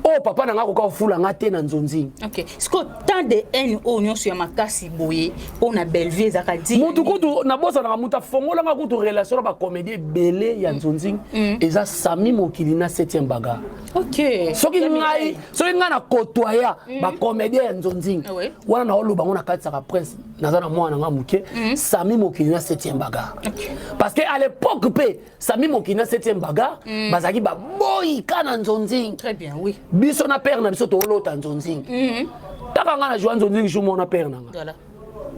oyo papa na nga akoka kofula nga te na nzonzingi. Ok, sikoyo tant de haine oyo nyonso ya makasi boye mpo na Bellevue ezalaka di Mutu kutu nabosanaka, mutu afongolanga kutu relation na bacomédie ebele ya nzonzingi eza Sami Mokili na 7e bagarre. Soki ngai na kotoya bacomédien ya nzonzingi wana, naoloba ngo na katisaka prince, naza na mwana nga moke, Sami Mokili na 7e bagarre, parce que à l'époque mpe Sami Mokili na 7e bagarre bazalaki baboyika na nzonzingi. Très bien, oui. Biso na père na biso toolota nzonzingi taka nga na joa nzonzingi jour moko na père na nga.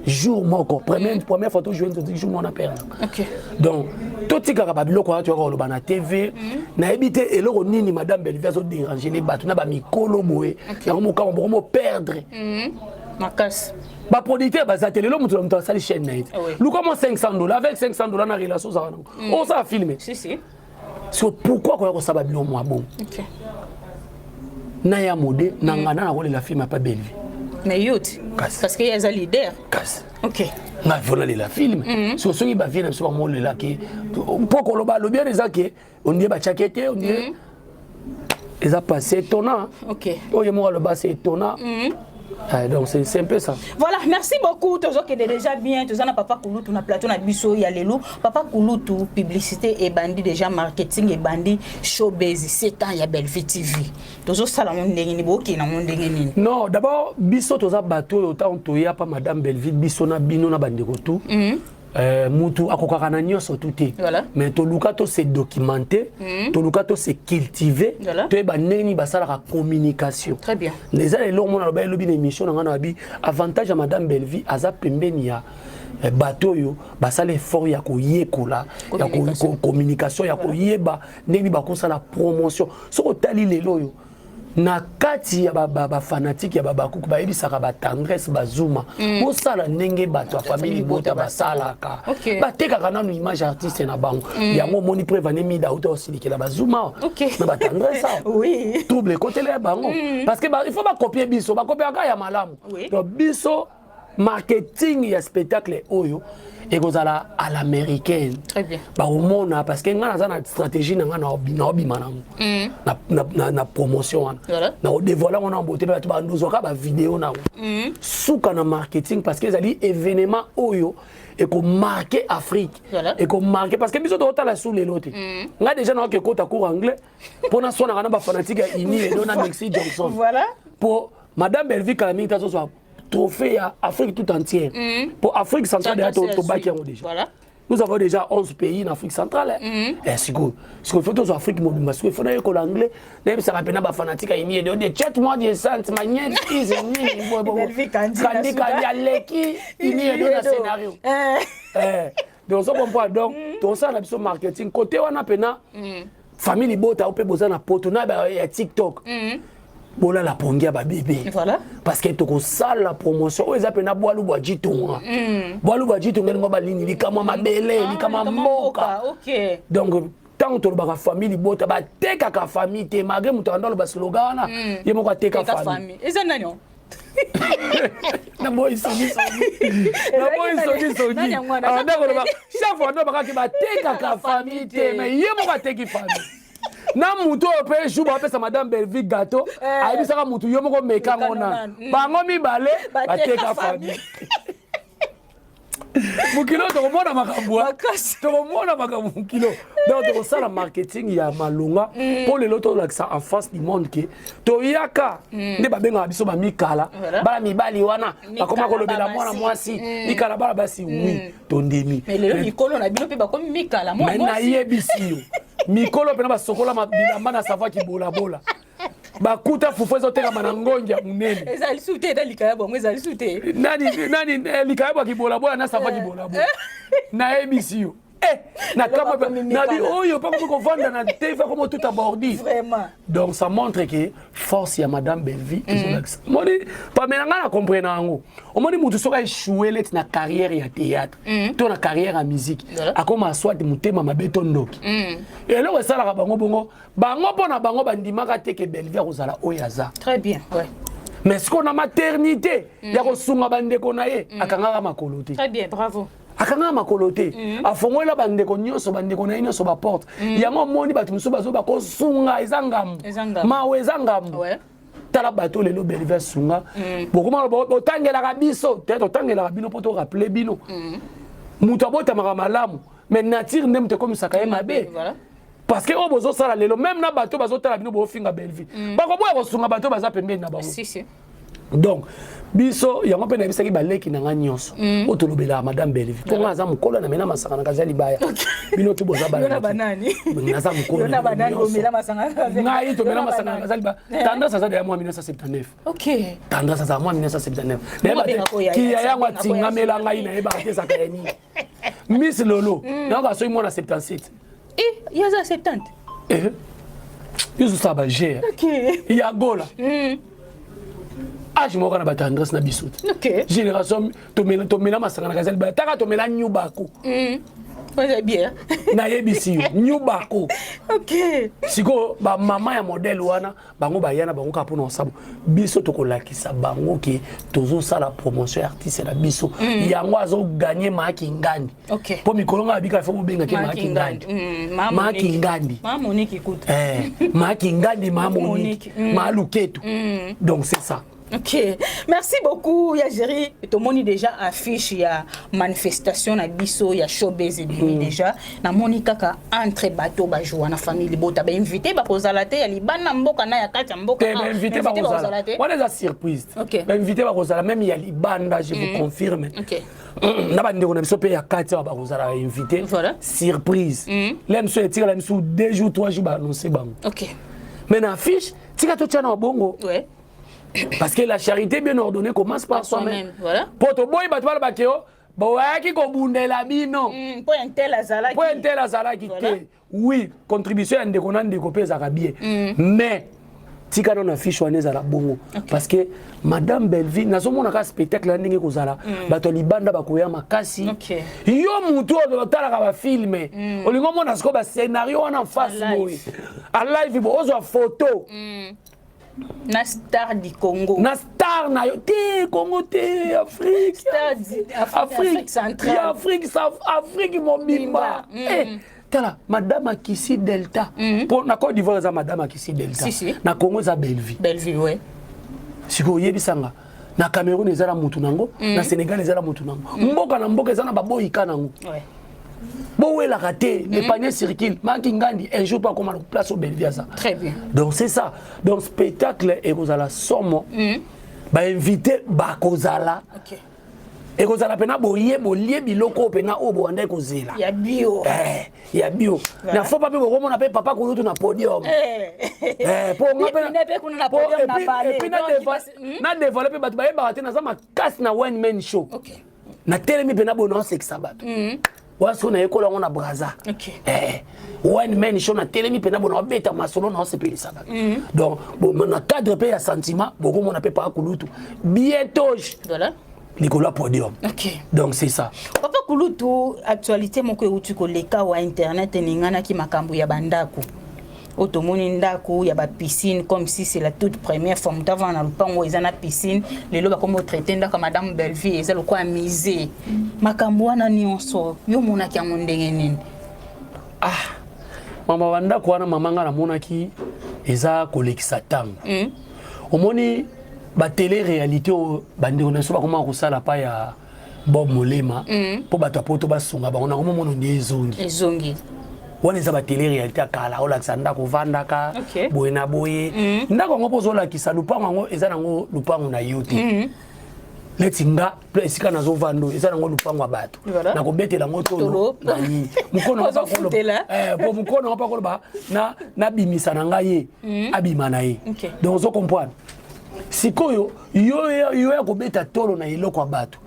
Jour moko, première fois tojoue nzonzingi, jour moko na père na nga. Donc totikaka babiloko wana toyaka koloba na TV. Nayebi te eloko nini madame Bellevue azodéranger ne bato na bamikolo boye. Yango mokama boko moperdre Makasi. Baproducteur baza te. Lelo moto na moto asali chaîne na ye te. Luka mwa 500 dollar, avec 500 dollar na relation ozalaka nango, osala film. Si si. So pourquoi koya kosala biloko mwa bongo? Na ya mode na nga na nakolela film apa Bellevue. Mais yo ti. Kasi. Parce que ye aza leader. Kasi. Ngai fo nalela film. So soki bavie na biso bamolelaki mpo koloba alobi wana eza ke ondie batiaki te, ondie eza passé étonnant. Oyo moko aloba, c'est étonnant. Donc c'est un peu ça. Voilà, merci beaucoup. Tozokende déjà bien. Toza na papa Kulutu na plateau na biso ya lelo. Papa Kulutu, publicité ebandi déjà, marketing ebandi, showbiz 7 ans ya Bellevue TV. Tozosala ngo ndenge nini? Bokende ngo ndenge nini? Non, d'abord biso toza bato oyo ntango toya pa madame Bellevue, biso na bino na bandeko tu, mutu akokaka na nyonso tu te. Mais toluka tose documenter, toluka tose cultiver, toyeba ndenge nini basalaka communication. Très bien. Eza eloko mona aloba elobi na émission na ngai na babi avantage ya madame Bellevue, aza pembeni ya bato oyo basala effort ya koyekola ya communication, ya koyeba ndenge nini bakosala promotion. Soki otali lelo oyo na kati ya bafanatike ya babakuku, bayebisaka batendresse bazuma, bosala ndenge bato ya famille libota basalaka, batekaka nanu image artiste na bango. Yango omoni preuve ane mida auta osilikela bazuma na batendresse awa, trouble ekotela ya bango, parce que il faut bakopie biso, bakopiaka ya malamu. Donc biso marketing ya spectacle oyo ekozala à l'américaine. Très bien. Bakomona, parce que ngai naza na stratégie na ngai naobima nango na promotion wana, na kodévoile yango na bote mpe bato bandozwaka bavideo nango suka na marketing, parce que ezali événement oyo ekomarquer Afrique, ekomarquer, parce que biso tokotala su lelo te. Ngai déjà naoki ekota cours anglais mpo naswanaka na bafanatike ya Ini Edo na Mexi Johnson, mpo madame Bellevue kala mingi tazozwa trophée ya Afrique tout entière. Pour Afrique centrale, déjà tobaki yango déjà. Nous avons déjà 11 pays en Afrique centrale. Eh, sikoyo sikoyo faut tozwa Afrique mobimba. Sikoyo faut nayekola anglais, nayebisaka mpena bafanatike ya Ini Edo de chet moi de sant maniette is nini Kandi Kandi Kandi aleki Ini Edo na scénario. Eh, donc ozo comprendre. Donc tosala na biso marketing côté wana mpena famille libota mpe boza na poto na ya TikTok, bolala pongi ya babebe, parce que tokosala promotion oyo eza mpena bwalu bwa jitonga, bwalu bwa jitonga elingo balini likamwa mabele, likamwa mboka. Donc ntango tolobaka famille libota, batekaka famille te, malgré moto ando aloba slogan wana, ye moko ateka famille. Eza nani? Naboyi songisongi, naboyi songisongi. Anda koloba chaque fois ando bakaki batekaka famille te, mais ye moko ateki famille na mutu oyo mpe jour bapesa madame Bellevue gâteau, ayebisaka mutu yo moko mekango na bango mibale bateka famille. Mokilo tokomona makambo, tokomona makambo mokilo. Donc tokosala marketing ya malonga mpo lelo tolakisa en face du monde ke toyaka nde babengaka biso bamikala bana mibali wana bakoma kolobela mwana mwasi mikala bana basi. Oui, tondimi. Mikolo na bino mpe bakomi mikala. Mais nayebisi yo, mikolo mpena basokola bilamba na savon kibolabola, bakuta fufu ezotekama na ngongi ya monene. Ezali su te, eza likaya bongo, ezali su te. Nani nani likaya bwa kibolabola na savon kibolabola, nayebisi yo. Eh, na kama nabi oyo mpe komi kovanda na te, fa komi otuta bordi. Donc ça montre que force ya madame Bellevue ezolakisa. Omoni pamela ngai na comprendre yango. Omoni motu soki aéchoué leti na carrière ya théâtre to na carrière ya musique, akoma soit motema mabe to ndoki. Eloko esalaka bango bongo, bango mpo na bango bandimaka te ke Bellevue akozala oyo aza. Très bien, ouais. Mais sikoyo na maternité ya kosunga bandeko na ye, akangaka makolo te. Très bien, bravo. Akangaka makolo te. Afongolela bandeko nyonso, bandeko na ye nyonso baporte. Yango omoni bato mosusu bazoba kosunga eza ngambo, mawa eza ngambo. Tala bato lelo Bellevue asunga. Bokoma botangelaka biso te, totangelaka bino mpo torappeler bino. Moto abotamaka malamu, mais nature nde moto ekomisaka ye mabe, parce que oyo bozosala lelo, même na bato bazotala bino bofinga Bellevue, bakoboya kosunga bato baza pembeni na bango. Donc biso yango mpe nayebisaki baleki na nga nyonso oyo tolobelaka madame Bellevue, mpo nga aza mokolo na mena masanga na kazi ya libaya. Bino te boza naza mokolo ngai tomela masanga na kazi ya libaya. Tendance aza deya mwa 1979. Tendance aza mwa 1979. Kiya yango atingamela ngai, nayebaka te ezaka ya nini. Miss Lolo nayoka soki mwana 77. Ye aza 70? Yo ozosala bager ya gola age moko na bato Andresse na biso te. Génération tomela masanga na kazi ya libaya, taka tomela nyubako. Nayebisi yo, nyubako. Sikoyo bamama ya modèle wana, bango baya na bango kaka mpona kosala. Biso tokolakisa bango ke tozosala promotion ya artiste na biso. Yango azoganye Maaki Ngandi, mpo mikolo nga abika, ifo bobengaki Maaki Ngandi, Maaki Ngandi, Maaki Ngandi, Ma Monique, Ma Luketu. Donc c'est ça. Ok, merci beaucoup ya Jerry. Tomoni déjà affiche ya manifestation na biso ya showbiz ebimi déjà. Namoni kaka entre bato bajouer na famille libota, ba invité bakozala te ya libanda mboka na ya kati ya mboka? Te, ba invité bakozala te. Wana eza surprise. Ba invité bakozala même ya libanda, je vous confirme. Na bandeko na biso mpe ya kati awa bakozala ba invité surprise. Le miso etikala miso 2 jours, 3 jours, baannonce bango. Mais na affiche, tika totia na bongo, parce que la charité bien ordonnée commence par soi-même. Po toboyi bato balobaki yo boyaki kobundela bino. Mpo intel azalaki. Mpo intel azalaki te. Oui, contribution ya ndeko na ndeko mpe ezalaka bien, mais tika nano affiche wana ezala bongo, parce que madame Bellevue, nazomona kaka spectacle ya ndenge kozala, bato ya libanda bakoya makasi. Yo mutu oyo otalaka bafilm, olingi omona sikoyo bascénario wana face boye alive, bo ozwa photo na star du Congo. Na star na yo te, Congo te, Afrique. Afrique. Centrale. Afrique, Afrique mobimba. Eh, tala madame Akisi Delta. Mpo na Côte d'Ivoire eza madame Akisi Delta. Si, si. Na Congo eza Bellevue. Bellevue, ouais. Sikoyo oyebisanga, na Cameroun eza na mutu nango, na Sénégal eza na mutu nango, mboka na mboka eza na baboyika nango. Bowelaka te, le panier circule. Maki Ngandi un jour mpo akoma na place oyo Bellevue aza. Très bien. Donc c'est ça. Donc spectacle ekozala somo, bainvité bakozala. Ekozala mpena boye bolie biloko oyo mpena oyo bowanda ekozela. Ya bio. Eh, ya bio. Na fo pa mpe bokomona mpe papa kulutu na podium. Po na dévoile mpe bato bayebaka te, naza makasi na one man show. Natelemi mpe na boye, naosekisa bato wana. Soki nayekola yango na Braza, one man show, natelemi mpe na boye, naobeta masolo, naosepelisa bato. Donc na cadre mpe ya sentiment, bokomona mpe papa kulutu bientôt likolo ya podium. Donc c'est ça. Papa Kulutu, actualité moko euti koleka wa internet, eninganaki makambo ya bandako oyo tomoni, ndako ya bapiscine, comme si c'est la toute première fois moto avanda na lopango eza na piscine. Lelo bakomi otraite ndako ya madame Bellevue eza lokola musée. Makambo wana nyonso, yo omonaki yango ndenge nini? Ah, mama, bandako wana, mama, nga namonaki eza kolekisa ntango. Omoni batélé réalité oyo bandeko na biso bakomaka kosala pa ya Bob Molema, mpo bato ya poto basunga bango nango, momona nde ezongi. Ezongi. Wana eza batélé réalité ya kala, olakisa ndako ovandaka boye na boye. Ndako yango mpo ozolakisa lupango yango, eza nango lupango na yo te. Neti nga, esika nazovanda oyo eza nango lupango ya bato. Nakobetela yango tolo na nini? Mokolo nango mpa koloba nabimisa na ngai ye, abima na ye. Donc ozo comprendre sikoyo, yo yo ya kobeta tolo na eloko ya bato.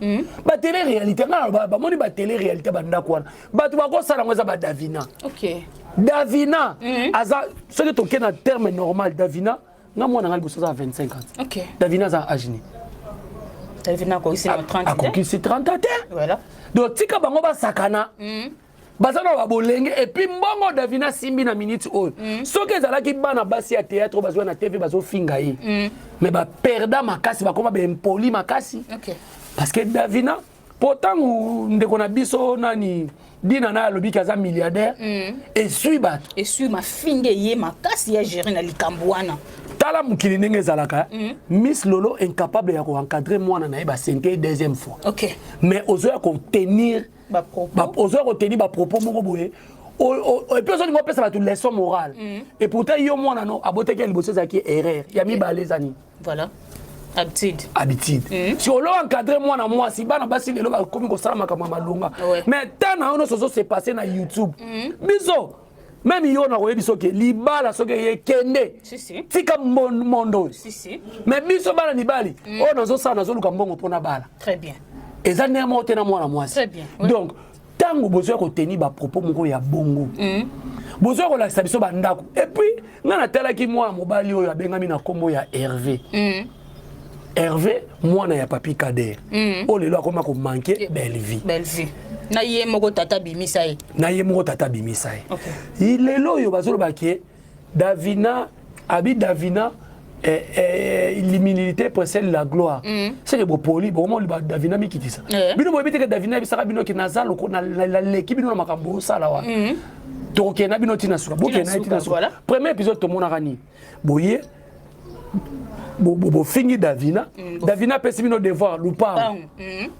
Batélé réalité, ngai naloba, bamoni batélé réalité, bandako wana bato bakosala yango eza badavina. Davina aza, soki toke na terme normal, Davina, nga mwana nga liboso aza 25 ans. Davina aza age nini? Davina akokisi na 30. Akokisi 30 te. Donc tika bango basakana, baza na babolenge. Et puis mbongo Davina asimbi na minute oyo, soki ezalaki bana basi ya théâtre oyo bazwa na TV bazofinga ye, mais baperda makasi, bakoma baimpoli makasi, parce que Davina Mpo ntango ndeko na biso nani Dina na alobi ke aza milliardaire, esui bato. Esui mafinga eye makasi ya gérer na likambo wana. Tala mokili ndenge ezalaka. Miss Lolo incapable ya koencadre mwana na ye, basente deuxième fois. Mais ozoya kotenir ozoya kotenir bapropos moko boye et puis ozolinga opesa bato leçon morale. Et pourtant yo mwana no abotaki ya liboso ezalaki erreur, ya mibale eza nini? Voilà, habitude. Habitude. Si olo encadre mwana mwasi, bana basi lelo bakomi kosala makambo ya malonga, mais ntan na yo nyonso ozose passe na YouTube. Biso même yo nakoyebi soki libala soki eye kende tika mondo oyo. Mais biso bana mibali oyo nazosala, nazoluka mbongo mpona bala. Très bien. Eza ndenge moko te na mwana mwasi. Donc ntango bozoya koteni bapropos moko ya bongo, bozoya kolakisa biso bandako. Et puis ngai natalaki mwana mobali oyo abengami na nkombo ya Hervé. Hervé, mwana ya Papi Kader, oyo lelo akoma komanke Bellevie. Bellevie na ye moko tata bimisa ye. Na ye moko tata bimisa ye. Lelo oyo bazolobaki ye Davina abi Davina l'humilité précède la gloire. C'est que bopoli bokoma Davina mikitisa. Bino boyebi te ke Davina yebisaka bino ke naza naleki bino na makambo osala wana. Tokokende na bino ntina suka, bokende na ye ntina suka. Premier épisode tomonaka nini? Boye bofingi Davina. Davina apesi bino devoir lupango.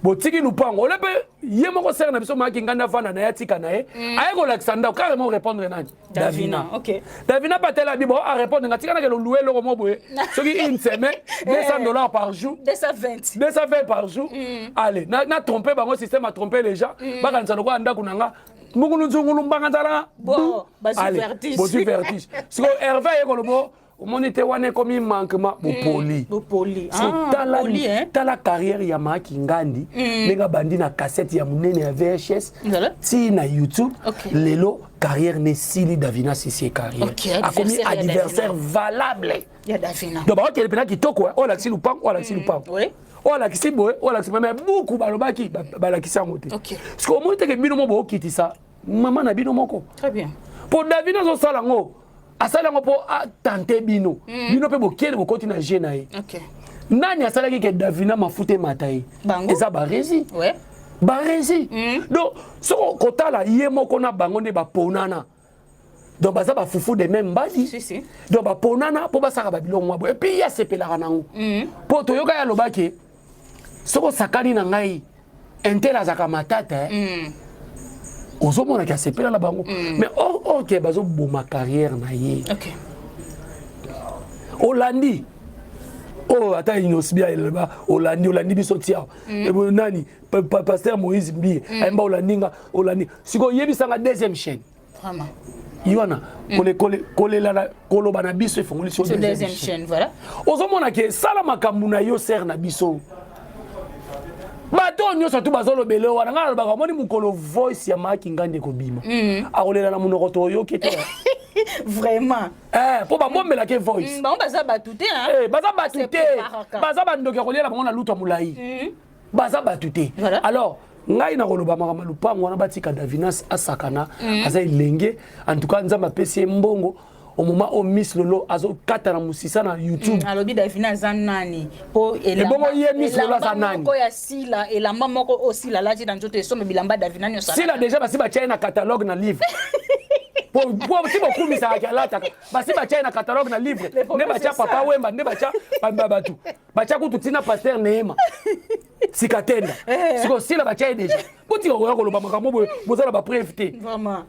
Botiki lupango ole mpe ye moko sere na biso mayaki nganda avanda na ye, atika na ye, aye kolakisa ndako carrément répondre nani? Davina. Ok. Davina batela bibo a répondre nga tika na ke louer eloko mo boye soki une semaine 200 $ par jour. 220. 220 par jour. Allez, na tromper bango, système a tromper les gens. Bakanisa lokola ndako na nga mukulu nzungulu mbanga nzala. Bon, bazwi vertige. Bozwi vertige. Sikoyo Hervé aye kolobo omoni te wana ekomi manquement, bopoli. Bopoli. So, Ah, tala, poli, hein? Tala carrière ya Maki Ngandi, ndenge abandi na cassette ya monene ya VHS ti na YouTube. Lelo carrière nesili, Davina sisi carrière. Akomi adversaire ya adversaire valable ya Davina. Donc bakokende mpena kitoko, oyo alakisi lupango, oyo alakisi lupango, oyo alakisi boye, oyo alakisi mais buku balobaki balakisi yango te. Parce que omoni teke bino mo bookitisa mama na bino moko. Très bien. Mpo Davina azosala yango, asali yango mpo atante bino. Bino mpe bokende bokoti na jeu na ye. Nani asalaki ke Davina mafuta emata ye? Bango. Eza baresi. Baresi. Donc soko kotala ye moko na bango nde baponana, donc baza bafufu de même mbadi. Si, si. Donc baponana mpo basalaka babiloko mwa boye et puis ye asepelaka nango mpo toyoka ye alobaki soki osakani na ngai intel azalaka matata. Ozomonaki asepela na bango, mais or or ke bazoboma carrière na ye. Olandi oyo ata Innoss'B eloba olandi, olandi biso tia. Nani, pasteur Moïse Mbiye ayemba olandi nga, olandi. Sikoyo oyebisanga deuxième chaîne Vraiment. Ye wana kolela koloba na biso efongoli so Sur deuxième deuxième chaîne. Chaîne, voilà. Ozomona ke sala makambo na yo sere na biso, bato oyo nyonso tu bazolobela wana. Ngai nalobaka, omoni mokolo voice ya Maki Ngandi ekobima, akolela na monoko toyoki te. Vraiment. Mpo babombelaki voice. Bango baza bato te, hein? Eh, baza bato te. Basepreparaka. Baza bandoki ya koliela bango na lutu ya molai. Baza bato te. Voilà. Alors ngai nakoloba makambo ya lupango wana, batika Davinas asakana. Aza elenge, en tout cas Nzambe apesi ye mbongo au moment oyo Miss Lolo azokata na mosisa na YouTube. Alobi Davina aza nani mpo Ebongo ye Miss Lolo aza nani? Moko ya Sila, elamba moko oyo Sila alati na nzoto esombe bilamba Davina nyonso. Sila déjà basi batia ye na catalogue na livre po si bokumisaka alataka, basi batia ye na catalogue na livre nde batia Papa Wemba, nde batia bato, batia kutu ntina pasteur Neema sika tenda. Sikoyo Sila batia ye déjà, botika koya koloba makambo boye, boza na bapreuve te. Vraiment.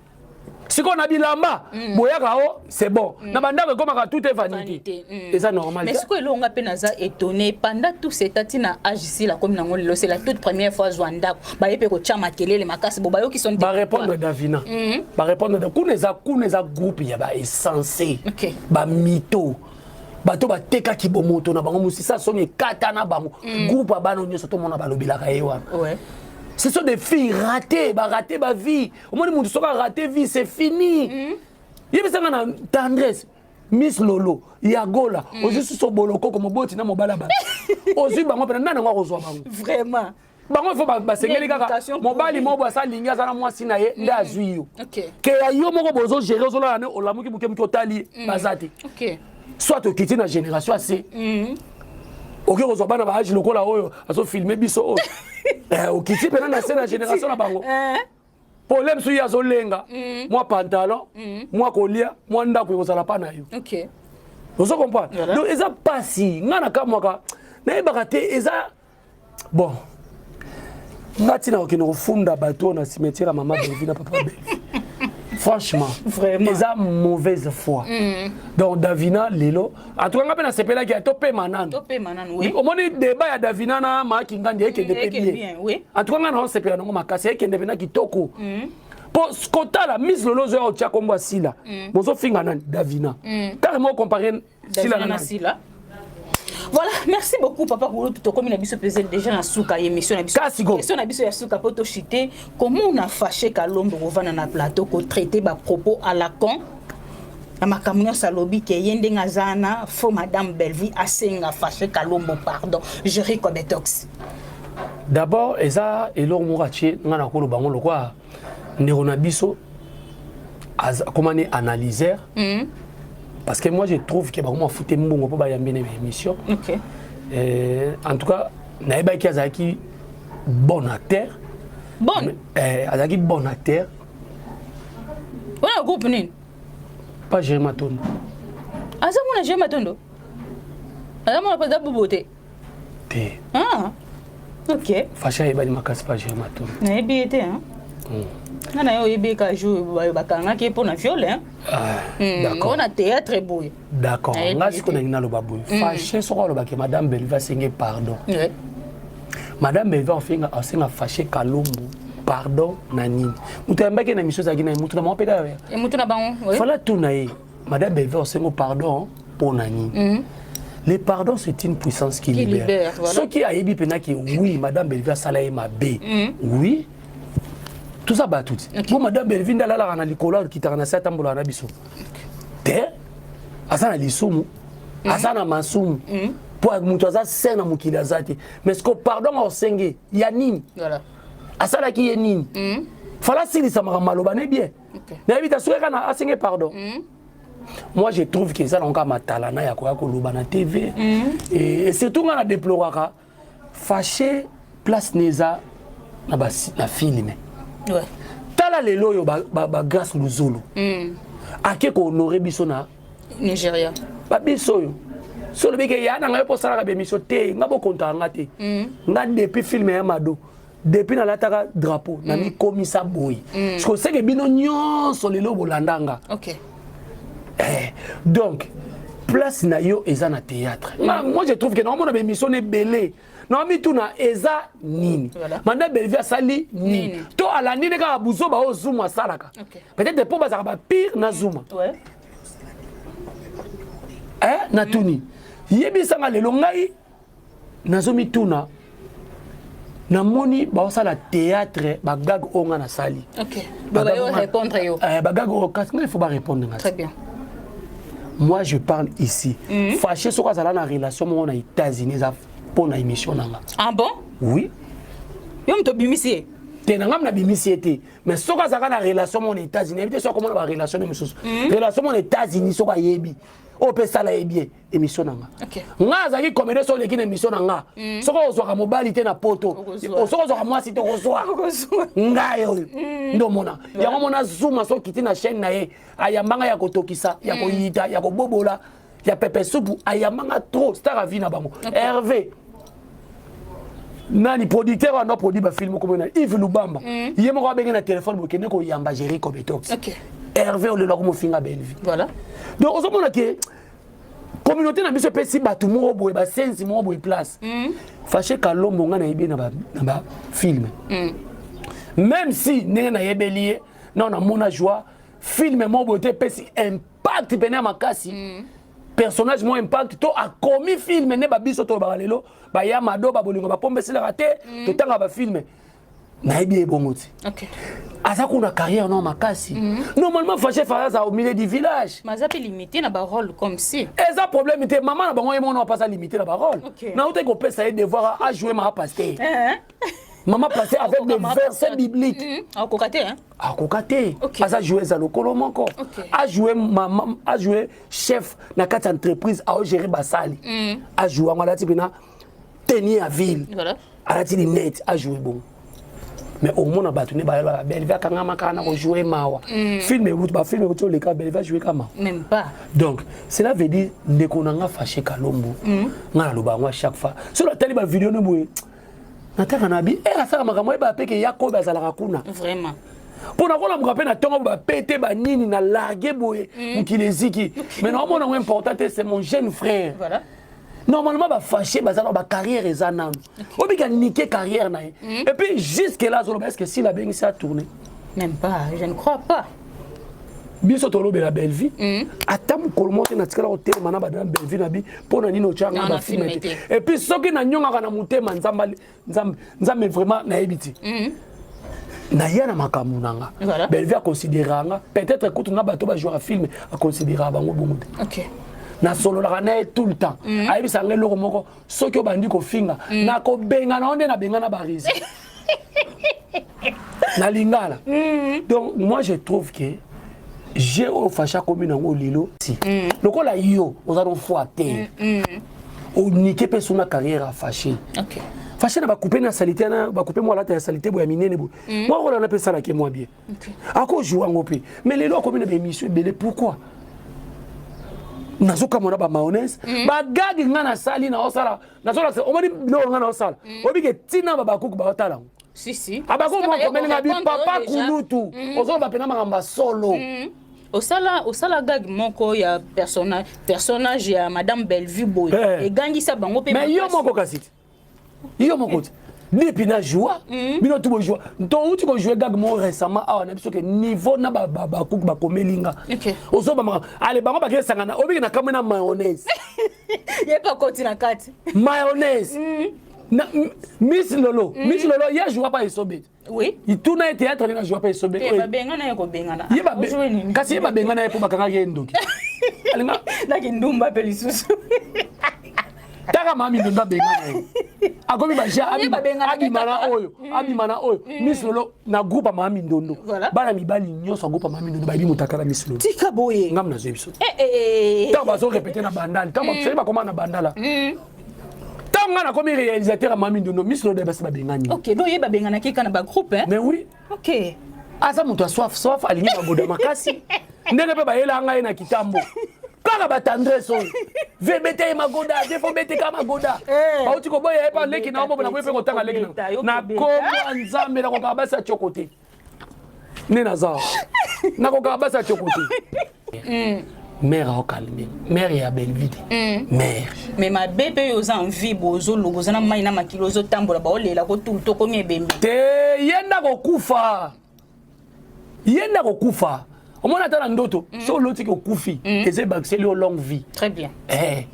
Sikoyo na bilamba boyaka o c'est bon, na bandako ekomaka tout est vanité. Vanité. Eza normal Mais te. sikoyo elonga mpe naza étonné pendant tout ce temps ntina age Sila komi nango lelo, c'est la toute première fois azwa ndako, baye mpe kotya makelele makasi bo bayoki soni te. Barépondre Davina, barépondre kuna eza, kuna eza groupe ya baessence bamito, bato batekaki bomoto na bango, mosisa soni ekata na bango. Groupe ya bana nyonso tomona balobelaka ye wana, ce sont des filles ratées, baraté bavie. Omoni motu soki araté vie, c'est fini. Yebisanga na Tendresse, Miss Lolo ya Gola, ozwi susu bolokoko moboti na mobala bato, ozwi bango mpena nani yango akozwa bango? Vraiment. Bango ifo basengeli kaka Éducation. Mobali moko boye asalingi aza na mwasi na ye nde azwi yo. Ke ya yo moko bozogere, ozolala ne olamuki moke moke otali ye, baza te. Soit okiti na génération ase. Okoki kozwa bana ba âge lokola oyo azofilme biso oyo. Eh, okiti mpena na se na génération na bango. Problème soki azolenga mwa pantalon, mwa kolia, mwa ndako ekozala pa na yo. Ozo comprendre? Voilà. Donc eza pasi. Nga na kamwaka nayebaka te, eza bon, nga ntina kokende kofunda bato oyo na cimetière ya mama Belvi na papa Belvi, franchement. Vraiment. Eza mauvaise foi. Donc Davina lelo, en tout cas nga mpe nasepelaki ya topema nano. Topema nanu, oui. Omoni débat ya Davina na Maki Ngandi ekende mpe ekende bien. Bien, oui. En tout cas nga naosepela nango makasi, ekende mpena kitoko, mpo kotala mise lelo ozoya otya kombo ya Sila, bozofinga nani? Davina carrément, ocompare Sila Davina na na nani? Sila. Voilà, merci beaucoup papa Kulutu. Tokomi na biso pesé déjà na suka ya émission na biso. Kasi go. Question na biso ya suka po to chuter. Comment on a Fâché Kalombo kovanda na plateau ko traiter ba propos à la con? Na makambo nyonso alobi ke ye ndenge aza na faux, madame Bellevue asenga Fâché Kalombo pardon. Jerry Kobetox. D'abord eza eloko moko atie nga na koloba ngo lokwa ndeko na biso akomani analyseur, parce que moi je trouve que bakoma fute mbongo mpo bayambi na émission. En tout cas nayebaki azalaki bon acteur. Bon. Azalaki bon acteur. Wana groupe nini? Pas Jérémy Matondo. Aza mona Jerry Matondo. Aza mona président Bobo te. Te. Ah. Ok. Fâché ayebani makasi pa Jérémy Matondo. Nayebi ye te, hein? Nga na ye oyebi ka jour bakangaki ye mpo na viol, hein? Ah, d'accord. Na théâtre boye. D'accord. Nayebi Nga ye sikoyo te. nalingi naloba boye: Fâché soko alobaki madame Belvi asenge pardon, madame Belvi asenga Fâché Kalombo pardon na nini? Moto ayambaki ye na émission ezalaki na ye, moto na bango mpe kaka. E motu na bango, oui. Fala tuna ye: madame Belvi asengo pardon mpo na nini? Le pardon, c'est une puissance qui Qui libère, libère, voilà. Soki ayebi mpenaki, oui, madame Belvi asala ye mabe, oui, toza bato ti po madame Belvi nde alalaka na likolo, akitaka na se, atambolaka na biso te. Aza na lisumu, aza na masumu, mpo moto aza se na mokili aza te. Mais ce que pardon osenge ya nini? Voilà. Asalaki ye nini? Fala asilisa makambo maloba ne bien. Nayebi te soki kaka na asenge pardon. Moi je trouve que eza nango kaka matalana ya koya koloba na TV. Et surtout nga na déploraka Fâché, place ne eza na film. Tala lelo oyo bagrâce Luzolo ake kohonorer biso na Nigeria. Babiso oyo so olobi ke ya na ngai mpo osalaka bémission te, nga bokontaka nga te. Nga depuis film ya Mado, depuis nalataka drapeau, namikomisa boye. Parce que oseke bino nyonso lelo bolanda nga. Eh, donc place na yo eza na théâtre. Moi je trouve que naomona bémission ebele, naomituna eza nini? Voilà. Manda Belvi asali nini? Nini? To alandi nde kaka buzoba oyo Zuma asalaka. Peut-être mpo bazalaka bapire na Zuma. Eh, natuni, yebisanga lelo, ngai nazomituna, namoni baosala théâtre, bagag oyo nga nasali. Ok. Bon, bah, yo répondre yo. Eh, bagag oyo kasi ngai il faut barépondre nga. Très bien. Moi je parle ici, Fâché soki azala na relation moko na États-Unis, eza mpo na émission na nga. Ah bon? Oui. Yo moto obimisi ye? Te, na ngai nabimisi ye te, mais soki azalaka na relation moko na États-Unis, yebi te soki akomona barelation ne mosusu, relation moko na États-Unis, soki ayebi oyo mpe esala ye bien, émission na nga. Nga azalaki comédien, soki oleki na émission na nga, soki ozwaka mobali te na poto, Okozwa. soki ozwaka mwasi te, okozwa ngai oyo nde omona yango. Mona Zuma, soki okiti na chaîne na ye, ayambanga ya kotokisa, ya koyita, ya kobobola, ya pepe supu, ayambanga trop star a vie na bango. Hervé nani, producteur wana produit bafilm, komona Yves Lubamba, ye moko abenge na telefone: bokende koyamba Géri Cobetox. Hervé olelaka mofinga Bellevie. Voilà. Donc ozomona ke communauté na biso epesi bato moko boye, basenzi moko boye place. Fâché Kalombo, ngai nayebi ye na bafilm, même si ndenge nayebeli ye na namona joie film moko boye te epesi impact pene ya makasi, personnage mo impact to akomi film nde babiso tolobaka lelo, baya mado babolingo bapombeselaka te, totanga bafilm, nayebi ye bongo ti. Aza kuna carrière no makasi. Normalement Fâché Fara aza au milieu du village. Mais aza mpe limité na barôle comme si. Eza problème te, mama na bango ye moko apasa limité na barôle. Nauti kopesa ye devoir ajouer mama pasteur, mama pasteur avec des versets bibliques. Akoka te, hein? Akoka te. Aza jouer eza lokolo moko, ajoue mama, ajoue chef na kati ya entreprise, aogere basali, ajoue yango, alati mpena. Tenue ya ville. Voilà. Alati lunette, ajoue bongo. Mais omona bato nde bayeba Bellevue akangama kaka na kojoue mawa. Film euti, bafilm euti oleka, Bellevue ajoue ka mawa. Même pas. Donc cela veut dire, ndeko na nga Faché Kalombo, nga naloba yango à chaque fois, soki natali bavideo ne boye, nataka na bi ere asala makambo, oyeba peke ya kobe azalaka kuna. Vraiment. Mpo nakolamuka mpe na ntongo, bapete banini na large boye, mokili eziki, mais naomona yango important te. C'est mon jeune frère. Voilà. Normalement bafâché baza na bacarrière, eza nanu obika nike carrière na ye. Et puis jusque là azoloba, est ce que s'il abengisi atourne? Même pas, je ne crois pas. Biso tolobela Bellevue, ata mokolo moko te natikala kotelema na badana Bellevue na bi mpo na nini otyanga Non, bafilm na te. film. Et puis soki nanyongaka na motema, Nzambe, Nzambe, Nzambe, vraiment nayebi ti naya na makambo na nga. Voilà. Bellevue aconsidéraka nga peut-être kutu na bato bajouaka film, aconsidéraka bango bongo te. Nasololaka na ye tout le temps, ayebisaka nga eloko moko: soki obandi kofinga, nakobenga na yo nde nabenga na barisi na lingala. Donc moi je trouve que je oyo Fashi akomi nango lelo, si lokola yo oza no foi te, onike mpe so na carrière ya Fashi. Fashi na bacoupe na saleté, na bacoupe mwa alata ya saleté boye ya minene boye, mwa kolanda mpe esalaki mwa bien, akozwa yango mpe. Mais lelo akomi na baémission ebele, pourquoi nazokamwa na bamayonnaise bagagi nga nasali, naosala, nazolakisa, omoni biloko nga naosala, obike ntina babakuku baotala yango. Si, si. Abakuku mokomelinga bi papa Déjà. kulutu, ozoloba mpena makambo ya solo. Osala gag moko ya personnage ya madame Bellevue boye, egangisa bango mpe Mais yo makasi. moko kasi te, yo moko te, depuis na joie bino tu bojua, touti kojouer gag moko récemment awa na biso ke niveau na bakuku bakomeli nga. Ozoba makambo ale bango bakesangana, obiki na kamwe na mayonnaise. Ye mpe akoti na kati. Mayonnaise na Miss Lolo, Miss Lolo ye ajoua pa esobe. Oui. Tuna ye théâtre ndenge ajoua pa esobe. Te, babengana ye, kobengana. Ye Ojouer nini? Kasi ye babengana ye mpo bakangaki ye ndoki alinga. Naki ndumba mpe lisusu. Taka mama mindondo abengana ye, akomi baja. Ye babenganaki Abima na kaka. oyo, abima na oyo Miss Lolo na groupe ya mama Mindondo. Voilà. Bana mibali nyonso ya groupe ya mama Mindondo bayebi motakala Miss Lolo. Tika boye. Ngam nazwi biso. Eh, eh, eh. Ntango bazorépéter na bandali, ntango soki bakoma na bandala, ntango ngai nakomi réalisateur ya mama Mindondo, Miss Lolo basi babengani. Ok, donc ye babenganaki kaka na bagroupe, hein? Mais oui. Aza moto ya soif soif, alingi magoda makasi, ndenge mpe bayela ngai na kitambo kaka batendresse oyo vebete ye magoda te, fo bete kaka magoda. Bauti koboya ye pa leki na obobo, nakoyi mpe kotanga leki Kobeta, yo na kobeta. komwa Nzambe. Nakokaka basi ya tioko te, nde naza nakokaka basi ya tioko te. Mare aokalme, mare ya Bellevue te, mare. Mais mabe mpe oyo oza envie boye, ozoloba, oza na mai na makili, ozotambola, baolela kotulu, tokomi ebembe. Te, ye nda kokufa, ye nda kokufa. Omona ata na ndoto, so olotiki okufi, eza ebakiseli yo longue vie. Très bien. Eh.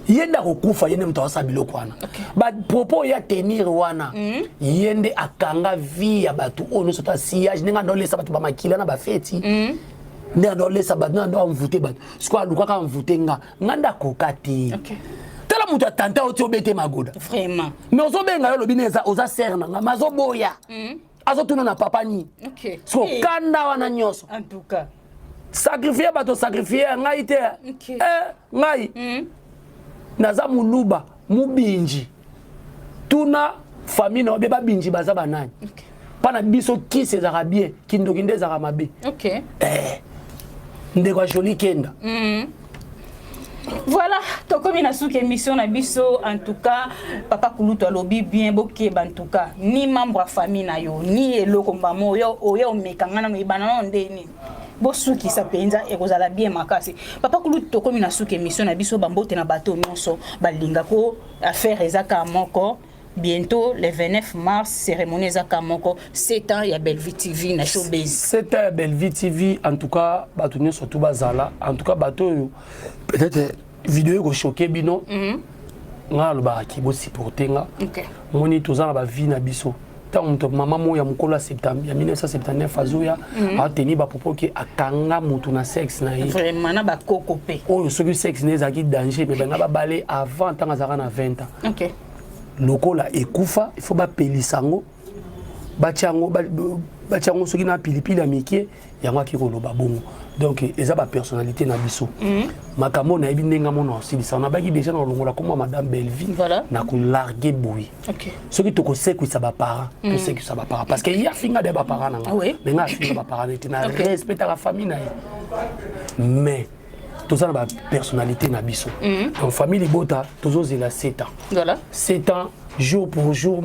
Ye nde akokufa, ye nde moto akosala biloko wana, bapropos ya tenir wana. Ye nde akanga vie ya bato oyo nyonso ta sillage, ndenge andolesa bato bamakila na bafeti, nde andolesa bato, nde ando amvute bato. Sikoyo alukaka amvute nga, nga nde akoka te. Tala moto atanta oti obete magoda. Vraiment. Mais ozobenga yo, olobi ne eza oza sere na nga, mais azoboya, azotuna na papa nini. Siko kanda wana nyonso. En tout cas. Sacrifie bato, sacrifie ya ngai te. Eh, ngai naza moluba mubinji, tuna famille na yo be babinji baza banani. Mpa na biso kisi ezalaka bien, kindoki nde ezalaka mabe. Eh, ndeko ya Joli Kenda. Voilà, tokomi na suki émission na biso. En tout cas papa kulutu alobi bien, bokeba. En tout cas ni membre ya famille na yo, ni eloko mbamo oyo oyo omeka nga nano ebana nano nde nini, bosukisa mpenza, ekozala bien makasi. Papa kulutu, tokomi na suki émission na biso. Bambote na bato nyonso balingako. Affaire eza kaka moko, bientôt le 29 mars, cérémonie eza kaka moko, 7 ans ya Bellevue TV na Showbase. 7 ans ya Bellevue TV. En tout cas bato nyonso tu bazala, en tout cas bato oyo peut-être vidéo ekochoquer bino, nga alobaka ki bosupporte nga. Moni toza na bavie na biso. Ntango moto mama moko ya mokolo ya 1979 azoya, aoteni bapropos ke akanga motu na sexe na ye. Vraiment, na bakoko mpe. Oyo soki sexe na ye ezalaki danger, mais banga babale avant ntango azalaka na 20 ans. Lokola ekufa, il faut bapelisa yango. Batia yango, batia yango soki na pilipili ya mike. Yango aki koloba bongo. Donc eza bapersonnalité na biso. Makambo nayebi ndenge amona osilisa, nabaki déjà na kolongola komwa madame Bellevie. Na kolarguer boye. Soki tokosekwisa baparent, tosekwisa baparent, parce que ye afinga de baparent na nga. Mais nga afinga baparent nete na respectaka famille na ye, mais toza na bapersonnalité na biso. Donc famille libota, tozozela 7 ans. 7 ans jour pour jour.